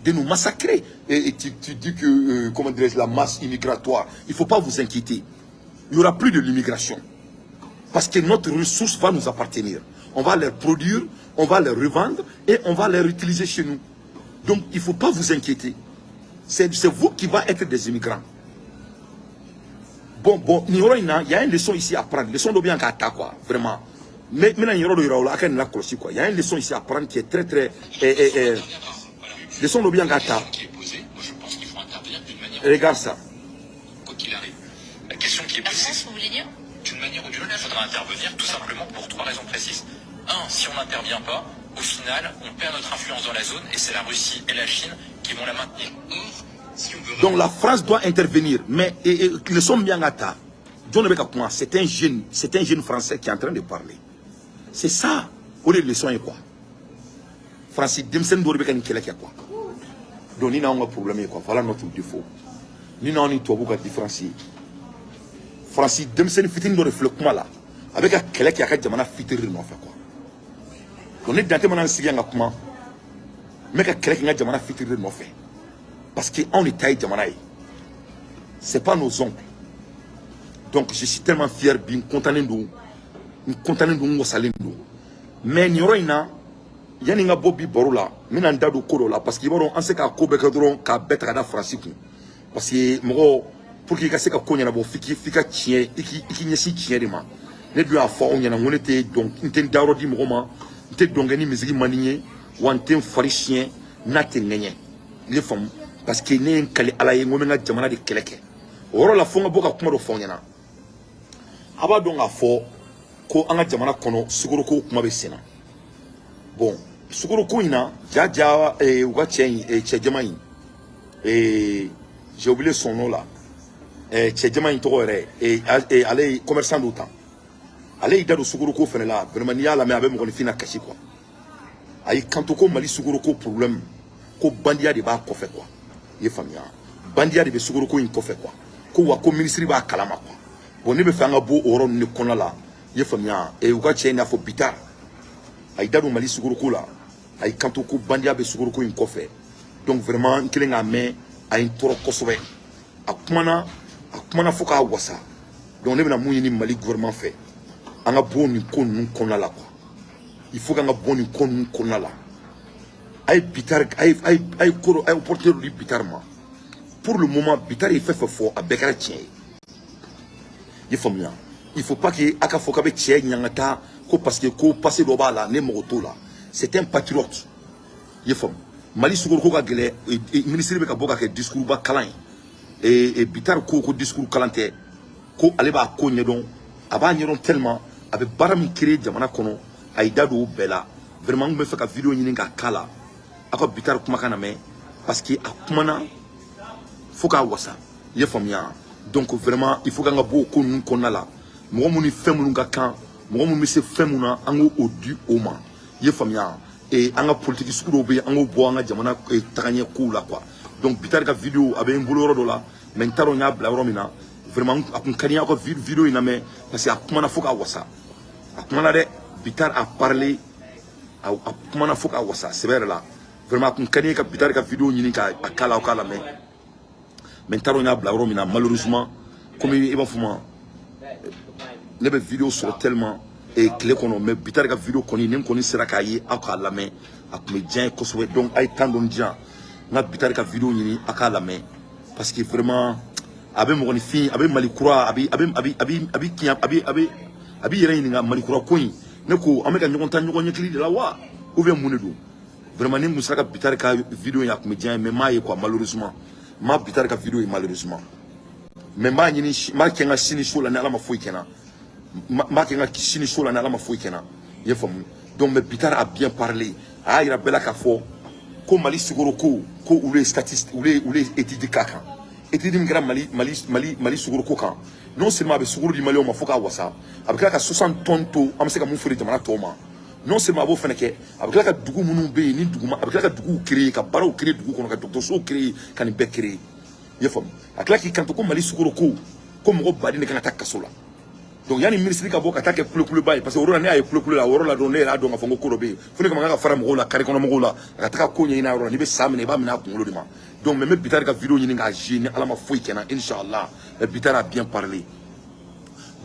de nous massacrer. Et tu dis que, comment dirais-je, la masse immigratoire, il ne faut pas vous inquiéter. Il n'y aura plus de l'immigration. Parce que notre ressource va nous appartenir. On va les produire, on va les revendre et on va les réutiliser chez nous. Donc, il ne faut pas vous inquiéter. C'est vous qui va être des immigrants. Bon, il y a une leçon ici à prendre. Leçon de bien k'a quoi, vraiment. Mais maintenant, il y a une leçon ici à prendre qui est très, très. Leçon de bien k'a. Regarde ça. Quoi qu'il arrive. La question qui est posée. La France, vous voulez dire? D'une manière ou d'une autre, il faudra intervenir tout simplement pour trois raisons précises. Un, si on n'intervient pas, au final, on perd notre influence dans la zone et c'est la Russie et la Chine qui vont la maintenir. Or, si on veut. Donc la France doit intervenir. Mais leçon bien John, c'est un jeune français qui est en train de parler. C'est ça. O de leçon ye quoi. Faransi denmisɛnnin dɔw de bɛ ka nin kɛlɛ kɛ quoi. Donc ni n'anw ka problème ye quoi. Voilà notre défaut. Ni n'anw ni tubabuw ka différence ye. Faransi denmisɛnnin fitinin dɔ de filɛ kuma la. A bɛ ka kɛlɛ kɛ a ka jamana fitiri de nɔfɛ quoi. Donc ne Dante mana n sigi yan ka kuma, n bɛ ka kɛlɛ kɛ n ka jamana fitiri de nɔfɛ. Parce que anw de ta ye jamana ye. C'est pas nos oncles. Donc je suis tellement fier bi, n content don. N content don, n wasalen don. Mais nin yɔrɔ in na, yanni n ka bɔ bi baro la, n bɛna n da don ko dɔ la, parce que i b'a dɔn, an se k'a ko bɛɛ kɛ dɔrɔn k'a bɛɛ ta ka da Faransi kun, parce que mɔgɔ, pour que i ka se ka ko ɲɛnabɔ, f'i ka tiɲɛ, i k'i ɲɛsin tiɲɛ de ma. Ne dun y'a fɔ aw ɲɛna n ko ne tɛ dɔn, n tɛ n dayɔrɔ di mɔgɔ ma, n tɛ dɔn kɛ ni misiri man di n ye, wa n tɛ n fari siɲɛ n'a tɛ ŋɛɲɛ. I ye faamu? Parce que ne ye n kali Ala ye n ko n bɛ n ka jamana de kɛlɛ kɛ. O yɔrɔ la, fo n ka bɔ ka kuma dɔ fɔ aw ɲɛna. A b'a dɔn k'a fɔ ko an ka jamana kɔnɔ, sukoroko kuma bɛ sen na. Bon, sukoroko in na, ja ja, u ka cɛ in, cɛ jɛman in, j'ai oublié son nom là, cɛ jɛman in tɔgɔ yɛrɛ, ale ye commerçant dɔ ta, ale y'i da don sukoroko fɛnɛ la. Vraiment, n'i y'a lamɛn, a bɛ mɔgɔninfin na kasi quoi. A y'i kanto ko Mali sukoroko problème, ko bandiya de b'a kɔfɛ quoi. I ye faamuya? Bandiya de bɛ sukoroko in kɔfɛ quoi. Ko wa ko minisiri b'a kalama quoi. Bon, ne bɛ fɛ an ka bɔ o yɔrɔ ninnu de kɔnɔna la. I ye faamuya? U ka cɛ in n'a fɔ Bittar, a y'i da don Mali sukoroko la, a y'i kanto ko bandiya bɛ sukoroko in kɔfɛ. Donc vraiment, n kelen k'a mɛn, a ye n tɔɔrɔ kosɛbɛ. A kumana, a kumana fo k'a wasa. Donc ne bɛna mun ɲini Mali gouvernement fɛ? An ka bɔ nin ko ninnu kɔnɔna la quoi. Il faut k'an ka bɔ nin ko ninnu kɔnɔna la. A ye Bittar, a ye ko dɔ, a ye opportunité dɔ di Bittar ma. Pour le moment, Bittar ye fɛn fɛn fɔ, a bɛɛ kɛra tiɲɛ ye. I ye faamuya? Il faut pas que a ka fɔ k'a bɛ cɛ ɲangata ko parce que ko passé dɔ b'a la. Ne mago t'o la. C'est un patriote. I ye faamu? Mali sukoroko ka gɛlɛ, ministre bɛ ka bɔ ka kɛ discours ba kalan ye. Et Bittar ko discours kalan tɛ, ko ale b'a ko ɲɛdɔn, a b'a ɲɛdɔn tellement a bɛ baara min créer jamana kɔnɔ, a y'i da don o bɛɛ la. Vraiment, n tun bɛ fɛ ka vidéo ɲini k'a k'a la, aw ka Bittar kumakan lamɛn. Parce que a kumana fo k'a wasa, i ye faamuya. Donc vraiment, il faut k'an ka bɔ o ko ninnu kɔnɔna la. Mɔgɔ minnu ni fɛn minnu ka kan, mɔgɔ minnu bɛ se fɛn mun na, an k'o di o ma, i ye faamuya. An ka politiki sugu dɔw bɛ yen, an k'o bɔ an ka jamana tagaɲɛ kow la quoi. Donc Bitari ka vidéo a bɛ n bolo yɔrɔ dɔ la, mais n t'a dɔn n y'a bila yɔrɔ min na. Vraiment, a kun ka di n ye aw ka vidéo in lamɛn, parce que a kumana fo k'a wasa. A kumana dɛ, Bitari a parlé, a kumana fo k'a wasa sɛbɛ yɛrɛ la. Vraiment, a kun ka di n ye ka Bitari ka vidéo ɲini k'a k'a la, aw k'a lamɛn, mais n t'a dɔn n y'a bila yɔrɔ min na, malheureusement. Komi i b'a fɔ ma, ne bɛ vidéo sɔrɔ tellement tile kɔnɔ, mais Bitari ka vidéo kɔni, ni n kɔni sera k'a ye, aw k'a lamɛn, a tun bɛ diya n ye kosɛbɛ. Donc a ye temps dɔɔni di yan, n ka Bitari ka vidéo ɲini, a k'a lamɛn, parce que vraiment a bɛ mɔgɔninfin, a bɛ Mali kura, a bɛ a bɛ a bɛ a bɛ a bɛ kiɲɛ, a bɛ yɛrɛ ɲininka Mali kura ko in. Ne ko an bɛ ka ɲɔgɔn ta ɲɔgɔn ɲɛkili de la wa, ou bien mun de don? Vraiment, ni mun sera ka Bitari ka vidéo in, a tun bɛ diya n ye, mais n m'a ye quoi. Malheureusement, n ma Bitari ka vidéo ye, malheureusement. Mais n b'a ɲini, n b'a kɛ n ka sini so la ni Ala ma foyi kɛ n na. N b'a kɛ n ka sini so la ni Ala ma foyi kɛ n na, i ye faamu. Donc mais Bitari a bien parlé. A y'a yira bɛɛ la k'a fɔ ko Mali sukoro ko, ko olu ye statistique, olu ye étude k'a kan. Étude min kɛra Mali sukoro ko kan, non seulement a bɛ sukoro di Maliyɛnw ma fo k'a wasa, a bɛ tila ka 60 tonnes to an bɛ se ka mun feere jamana tɔw ma. Non seulement a b'o fana kɛ, a bɛ tila ka dugu minnu bɛ yen ni dugu ma, a bɛ tila ka duguw créer, ka baaraw créer dugu kɔnɔ, ka dɔgɔtɔrɔsow créer, ka nin bɛɛ créer, i ye faamu. A tila k'i kanto ko Mali sukoro ko, ko mɔgɔ baden de kan ka taa kaso la. Donc yanni minisiri ka bɔ ka taa kɛ kulekuleba ye, parce que o yɔrɔ la, ne y'a ye kulekule la, o yɔrɔ la dɔrɔn, ne yɛrɛ y'a dɔn k'a fɔ ko ko dɔ bɛ yen, fo ne kama kan ka fara mɔgɔw la, kari kɔnɔ mɔgɔw la, a ka taga ko ɲɛɲini a yɔrɔ la. N'i bɛ sa minɛ, i b'a minɛ a kunkolo de ma. Donc mais n bɛ Bitari ka vidéo ɲini k'a jouer ni Ala ma foyi kɛ n na, inchallah. Mais Bitari a bien parlé.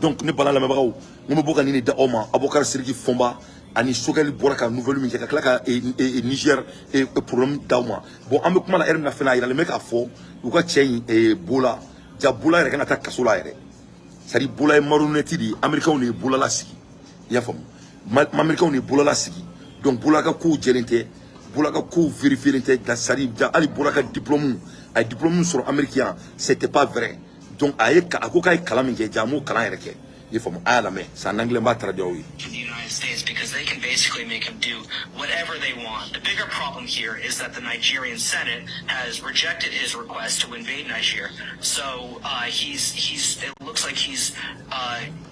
Donc ne bala lamɛnbagaw, n ko bɛ bɔ ka nin de da aw ma. Abubakar Sidiki Fɔnba ani Sogɛli bɔra ka nouvelle min kɛ, ka tila ka Niger problème d'aw ma. Bon, an bɛ kuma la heure min na fɛnɛ, a yiralen bɛ k'a fɔ u ka cɛ in Bola ja, Bola yɛrɛ kan ka taa kaso la yɛrɛ. C'est à dire, Bola ye marionnette de ye. Américains de ye Bola lasigi, i y'a faamu. Américains de ye Bola lasigi. Donc Bola ka kow jɛlen tɛ, Bola ka kow vérifié tɛ. C'est à dire, ja hali Bola ka diplôme, a ye diplôme sɔrɔ Amérique yan, c'était pas vrai. Donc a ye a ko k'a ye kalan min kɛ, ja a m'o kalan yɛrɛ kɛ, i ye faamu. A y'a lamɛn, c'est en anglais, n b'a traduit aw ye. To the United States because they can basically make him do whatever they want. The bigger problem here is that the Nigerian Senate has rejected his request to invade Niger. So he's it looks like he's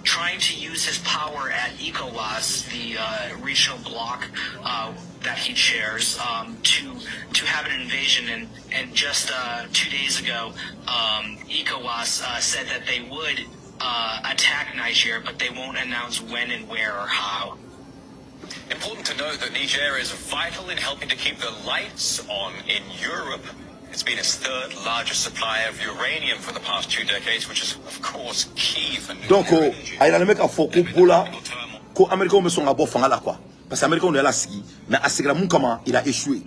trying to use his power at ECOWAS, the regional bloc that he chairs, to have an invasion. And just 2 days ago, ECOWAS said that they would attack Niger, but they won't announce when and where or how. Important to note that Niger is vital in helping to keep the lights on in Europe. It's been its third largest supplier of uranium for the past 2 decades, which is, of course, key for nuclear Donc energy. a yiralen bɛ k'a fɔ ko Bola, ko Américains bɛ sɔn ka bɔ fanga la quoi, parce que Américains de y'a lasigi. Mais a sigira mun kama? Il a échoué.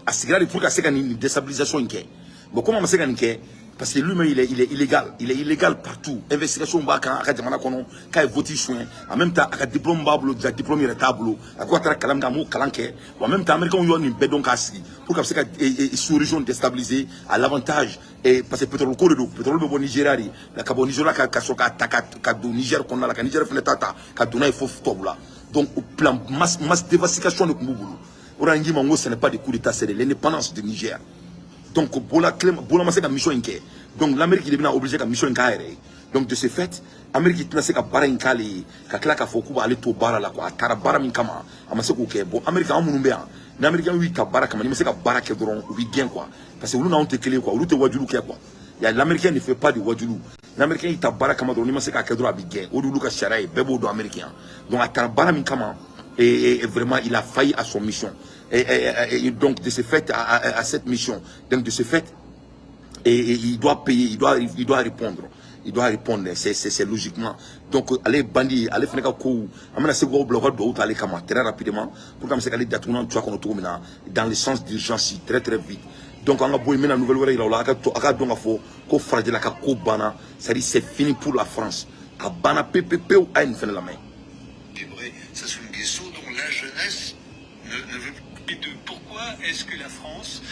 A sigira de pour ka se ka nin déstabilisation in kɛ. Bon, comment a ma se ka nin kɛ? Parce que lui-même, il est illégal, il est illégal partout. Investigation b'a kan a ka jamana kɔnɔ k'a ye vote suɲɛ. En même temps, a ka diplôme b'a bolo, ja diplôme yɛrɛ t'a bolo. A ko a taara kalan min kɛ, a m'o kalan kɛ. Bon, en même temps, Américains y'o nin bɛɛ dɔn k'a sigi pour ka se ka sous-région déstabiliser à l'avantage, et parce que pétrole ko de don. Pétrole bɛ bɔ Nigéria de, ka bɔ Nigéria ka sɔrɔ k'a ta ka don Niger kɔnɔna la, ka Niger fɛnɛ ta ka don n'a ye fo tubabu la. Donc o plan masse dévastation de tun b'u bolo. O de la n k'i ma n ko ce n'est pas des coups d'état, c'est de l'indépendance du Niger. Donc Bola Bola ma se ka mission in kɛ. Donc l'Amérique de bɛna obligé ka mission in k'a yɛrɛ ye. Donc de ce fait, Amérique tɛna se ka baara in k'ale ye ka tila k'a fɔ k'u b'ale to baara la quoi. A taara baara min kama, a ma se k'o kɛ. Bon, Amérique, an minnu bɛ yan ni Américain y'u ta baara kama, n'i ma se ka baara kɛ dɔrɔn, u b'i gɛn quoi, parce que olu n'anw tɛ kelen ye quoi. Olu tɛ wajulu kɛ quoi. Ya, l'Américain ne fait pas de wajulu. L'Américain y'i ta baara kama dɔrɔn, n'i ma se k'a kɛ dɔrɔn, a b'i gɛn. O de y'olu ka sariya ye, bɛɛ b'o dɔn Américain. Donc a taara baara min kama, et vraiment il a failli à son mission et donc de ce fait à cette mission. Donc de ce fait, et il doit payer, il doit répondre. Il doit répondre, c'est logiquement. Donc, ale bandit, ale fana ka kow, an bɛna se k'o bila u ka duwawu ta ale kama très rapidement pour qu'an bɛ se k'ale datugu n'an tuya kɔnɔ cogo min na, dans le sens d'urgence, très très vite. Donc an ka bɔ yen, n bɛna nouvelle wɛrɛ yira aw la. A ka to, a ka dɔn k'a fɔ ko farajɛla ka ko banna, c'est-à-dire c'est fini pour la France. A banna pewu pewu pewu. A ye nin fana lamɛn. Sassou Nguesso, dont la jeunesse ne veut Et de pourquoi est-ce que la France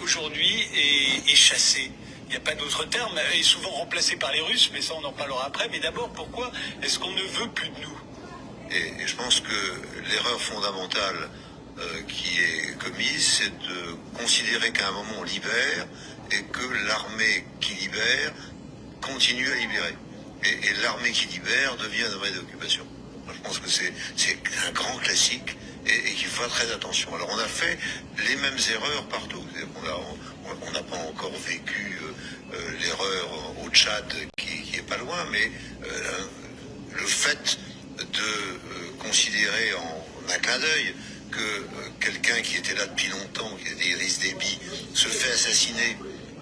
aujourd'hui est chassée? Il n'y a pas d'autre terme, est souvent remplacée par les Russes, mais ça on en parlera après. Mais d'abord, pourquoi est-ce qu'on ne veut plus de nous? Et je pense que l'erreur fondamentale qui est commise, c'est de considérer qu'à un moment on libère et que l'armée qui libère continue à libérer. Et l'armée qui libère devient une armée d'occupation. Moi, je pense que c'est un grand classique et qu'il faut faire très attention. Alors on a fait les mêmes erreurs partout. On n'a pas encore vécu l'erreur au Tchad qui est pas loin, mais le fait de considérer en un clin d'œil que quelqu'un qui était là depuis longtemps, qui était Idriss Déby, se fait assassiner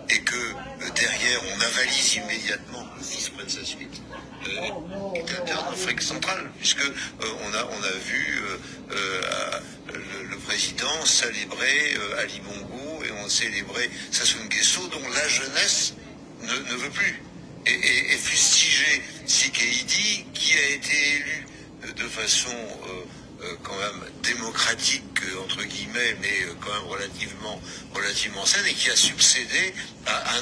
et que derrière on avalise immédiatement que le fils prenne sa suite, dictateur d'Afrique centrale, puisque on a vu le président célébrer Ali Bongo et on célébrait Sassou Nguesso, dont la jeunesse ne veut plus, et fustiger Tshisekedi, qui a été élu de façon quand même démocratique, entre guillemets, mais quand même relativement saine, et qui a succédé à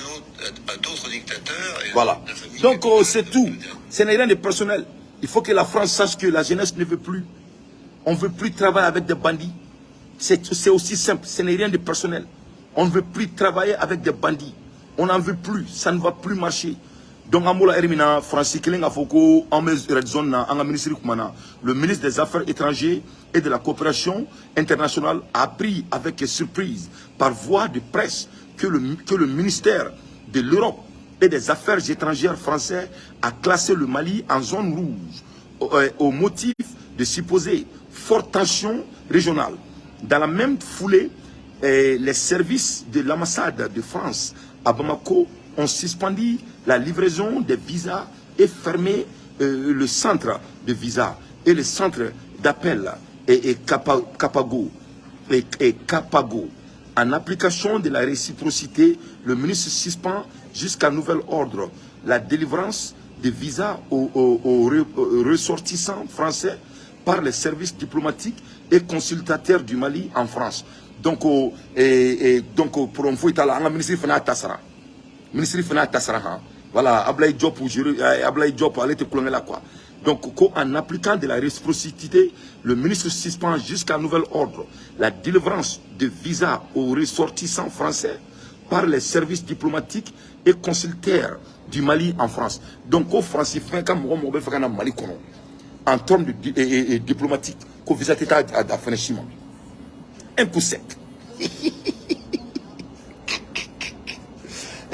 d'autres dictateurs. Et voilà. Donc c'est tout. Ce n'est rien de personnel. Il faut que la France sache que la jeunesse ne veut plus. On ne veut plus travailler avec des bandits. C'est aussi simple. Ce n'est rien de personnel. On ne veut plus travailler avec des bandits. On n'en veut plus. Ça ne va plus marcher. Donc, Amola Hermina, Francis Kelenga Foko, le ministre des Affaires étrangères et de la coopération internationale a appris avec surprise, par voie de presse, que le ministère de l'Europe et des Affaires étrangères français a classé le Mali en zone rouge, au motif de supposer forte tension régionale. Dans la même foulée, les services de l'ambassade de France à Bamako ont suspendu la livraison des visas et fermé le centre de visa et le centre d'appel et Capago. En application de la réciprocité, le ministre suspend jusqu'à nouvel ordre la délivrance des visas aux ressortissants français par les services diplomatiques et consultateurs du Mali en France. Donc, pour un ministre Tassara. Ministre Fana Tassara. Voilà, Ablaye Diop, Ablaye Diop, allez te cloner là quoi. Donc, en appliquant de la réciprocité, le ministre suspend jusqu'à nouvel ordre la délivrance de visas aux ressortissants français par les services diplomatiques et consultaires du Mali en France. Donc, au Français, Mali en termes de diplomatique, qu'au visa à Fenechima. Un coup sec.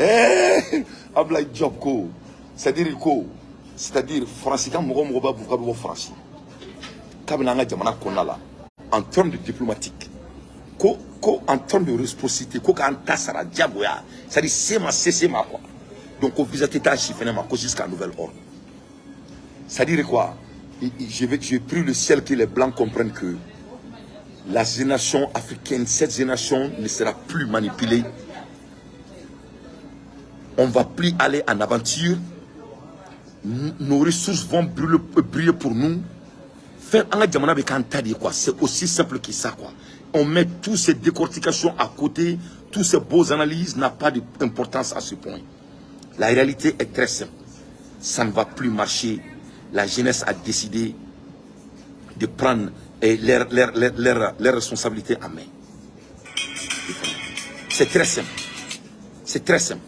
Eh, Ablaye Diop ko, c'est-à-dire ko, c'est-à-dire Français quand mɔgɔ mɔgɔ b'a bɔ k'a bɛ bɔ Faransi, k'a bɛna an ka jamana kɔnɔna la, en termes de diplomatique, ko en termes de réciprocité, ko k'an ta sara diyagoya, c'est-à-dire se ma se ma quoi. Donc ko visa tɛ taa si fɛnɛ ma ko jusqu'à nouvel ordre. C'est-à-dire quoi, j'ai pris le ciel que les blancs comprennent que la génération africaine, cette génération ne sera plus manipulée. On ne va plus aller en aventure. Nos ressources vont brûler pour nous. Faire un jamana avec un tadi, quoi. C'est aussi simple que ça, quoi. On met toutes ces décortications à côté, toutes ces beaux analyses n'ont pas d'importance à ce point. La réalité est très simple. Ça ne va plus marcher. La jeunesse a décidé de prendre leurs responsabilités en main. C'est très simple. C'est très simple.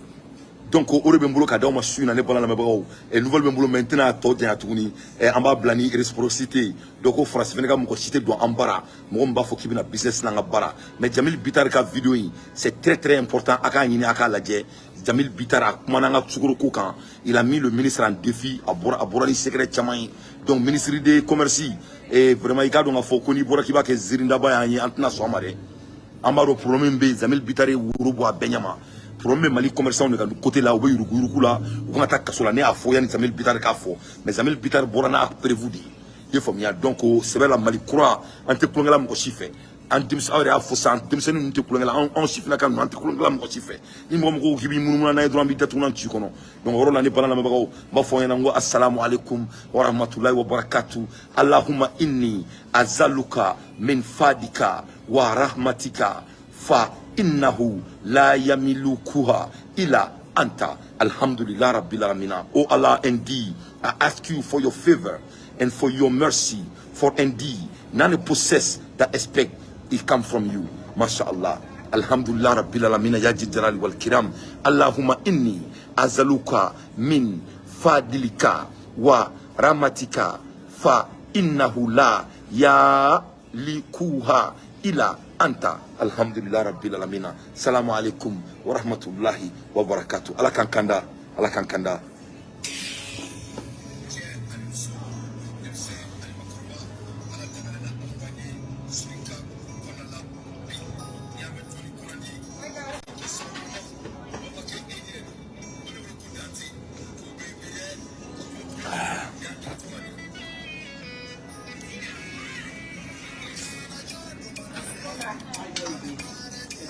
Donc, au Bembolo, quand on su une et nouvelle Bembolo maintenant à tout et en bas blani réciprocité. Donc, au France, venez mon cité doit en bara, mon bas faut qu'il y ait business dans bara. Mais Jamil Bitar ka vidéo, c'est très très important. Aka yini aka lajɛ. Jamil Bitar a kumana sukoro ko kan. Il a mis le ministre en défi à bora ni secret caman. Donc ministre des commerce et vraiment il ka donc fo ko ni bora ki ba ke zirindaba ya antna so amare. Amaro problème be Jamil Bitar e wuro bo a benyama. Problème Mali commerçant de côté là où yurugu là ou quand ta kasola né a fo yani Jamil Bitar ka fo mais Jamil Bitar borana prévu dit il faut mieux donc c'est la Mali kura an te kulongela mɔgɔ si fɛ an denmisɛn aw yɛrɛ y'a fɔ sisan denmisɛnnin ninnu tɛ kulonkɛ la anw sifinnaka ninnu an tɛ kulonkɛ la mɔgɔ si fɛ ni mɔgɔ mɔgɔ ko k'i b'i munumunu n'a ye dɔrɔn an b'i datugu n'an ci kɔnɔ. Donc o yɔrɔ la ne bala lamɛnbagaw n b'a fɔ aw ɲɛna n ko asalamu aleykum wa rahmatulahi wa barakatu allahumma inni azaluka min fadika wa rahmatika fa innahu la yamilukuha ila anta alhamdulillah rabbil alamin. Oh Allah, indeed I ask you for your favor and for your mercy, for indeed none possess that aspect It come from you. Mashallah. Alhamdulillah rabbil alamin ya jalali wal kiram. Allahumma inni azaluka min fadlika wa rahmatika fa innahu la ya likuha ila anta. Alhamdulillah rabbil alamin. Salamu alaikum wa rahmatullahi wa barakatuh. Ala kan kanda, ala kan kanda.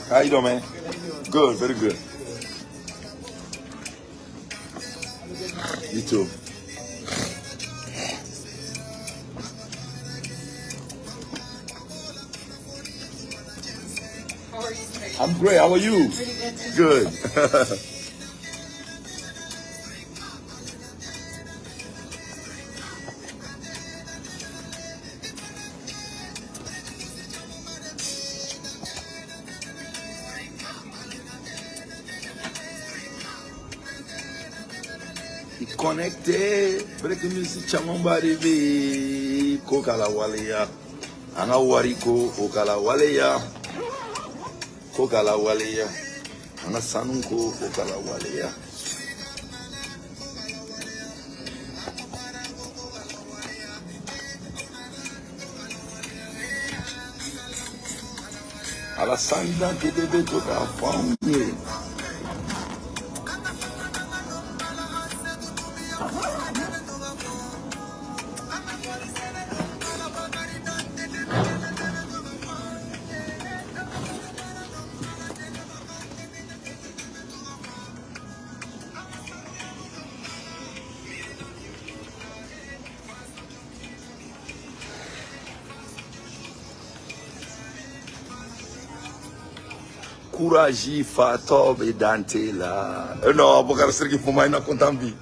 How you doing, man? Good, very good. You too. How are you today? I'm great. How are you? Pretty good. Thank you. Good. Connecté. Break music camanba de bɛ yen ko k'a lawaleya. An ka wari ko o k'a lawaleya. Ko k'a lawaleya. An ka sanu ko o k'a lawaleya. Alassane Dante de bɛ to k'a fɔ anw ye. Courage fatɔ bɛ Dante la. Non, Abubakar Siriki Foma ina content bi.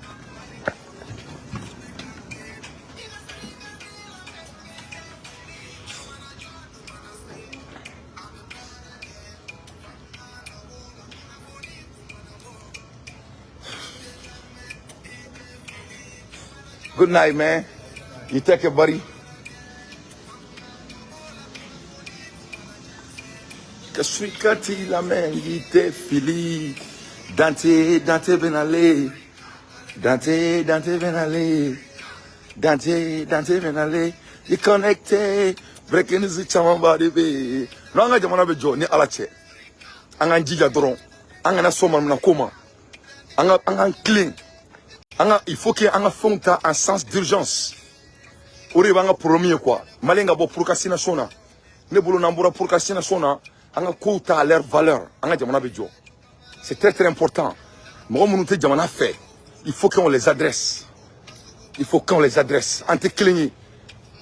Good night, man. You take it, buddy. Ka surikati la mɛn i tɛ fili. Dante, Dante bɛ nale. Dante, Dante bɛ nale. Dante, Dante bɛ nale. I connecté. Breaking news camanba de bɛ yen. N'an ka jamana bɛ jɔ ni Ala cɛ. An k'an jija dɔrɔn. An kana sɔn manamana ko ma. An ka an k'an tilen. An ka il faut que an ka fɛnw ta en sens d'urgence. O de b'an ka problème ye quoi. Malien ka bɔ procrastination na. Ne bolo n'an bɔra procrastination na, an ka kow ta à leur valeur. An ka jamana bɛ jɔ. C'est très très important. Mɔgɔ minnu tɛ jamana fɛ, il faut qu'on les adresse. Il faut qu'on les adresse. An tɛ kelen ye.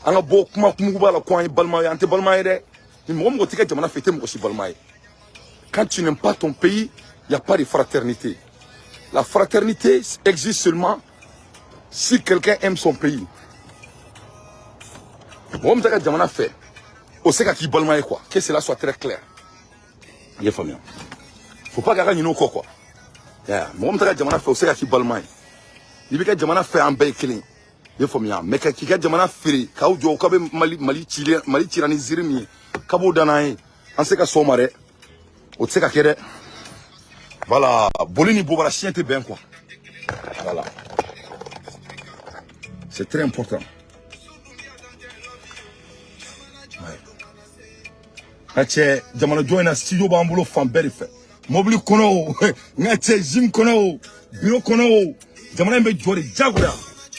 An ka bɔ kuma muguba la ko an ye balima ye, an tɛ balima ye dɛ. Ni mɔgɔ mɔgɔ t'i ka jamana fɛ, i tɛ mɔgɔ si balima ye. Quand tu n'aimes pas ton pays, il n'y a pas de fraternité. La fraternité existe seulement si quelqu'un aime son pays. Mɔgɔ min tɛ ka jamana fɛ, o se ka k'i balima ye quoi. Que cela soit très clair. I ye faamuya? Faut pas k'a ka ɲinɛ o kɔ quoi. Yeah. Mɔgɔ min tɛ ka jamana fɛ, o se ka k'i balima ye. I b'i ka jamana fɛ, an bɛɛ ye kelen. I ye faamuya? Mais ka k'i ka jamana feere, k'aw jɔ k'aw bɛ Mali Mali cilen Mali cira ni ziiri min ye, k'a b'o da n'an ye. An se ka sɔn o ma dɛ. O tɛ se ka kɛ dɛ. Voilà, boli ni bobara siɲɛ tɛ bɛn quoi. Voilà. C'est très important. Ouais. N ka cɛ, jamana jɔ in na, studio b'an bolo fan bɛɛ de fɛ. Mobili kɔnɔ o, n ka cɛ, gym kɔnɔ o, bureau kɔnɔ o, jamana in bɛ jɔ de diyagoya.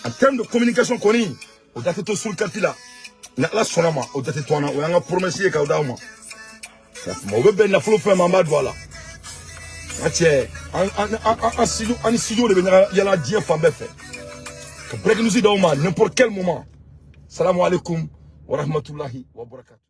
En termes de communication kɔni, o da tɛ to sulkati la. Ni Ala sɔnna ma, o da tɛ to an na. O y'an ka promesse ye k'aw d'aw ma. O bɛ bɛn nafolo fɛn ma, an b'a don a la. N ka cɛ, an an an an studio, an ni studio de bɛ ɲaga yala diɲɛ fan bɛɛ fɛ. Ka break news d'aw ma n'importe quel moment. Salamu alaikum wa rahmatullahi wa barakatuh.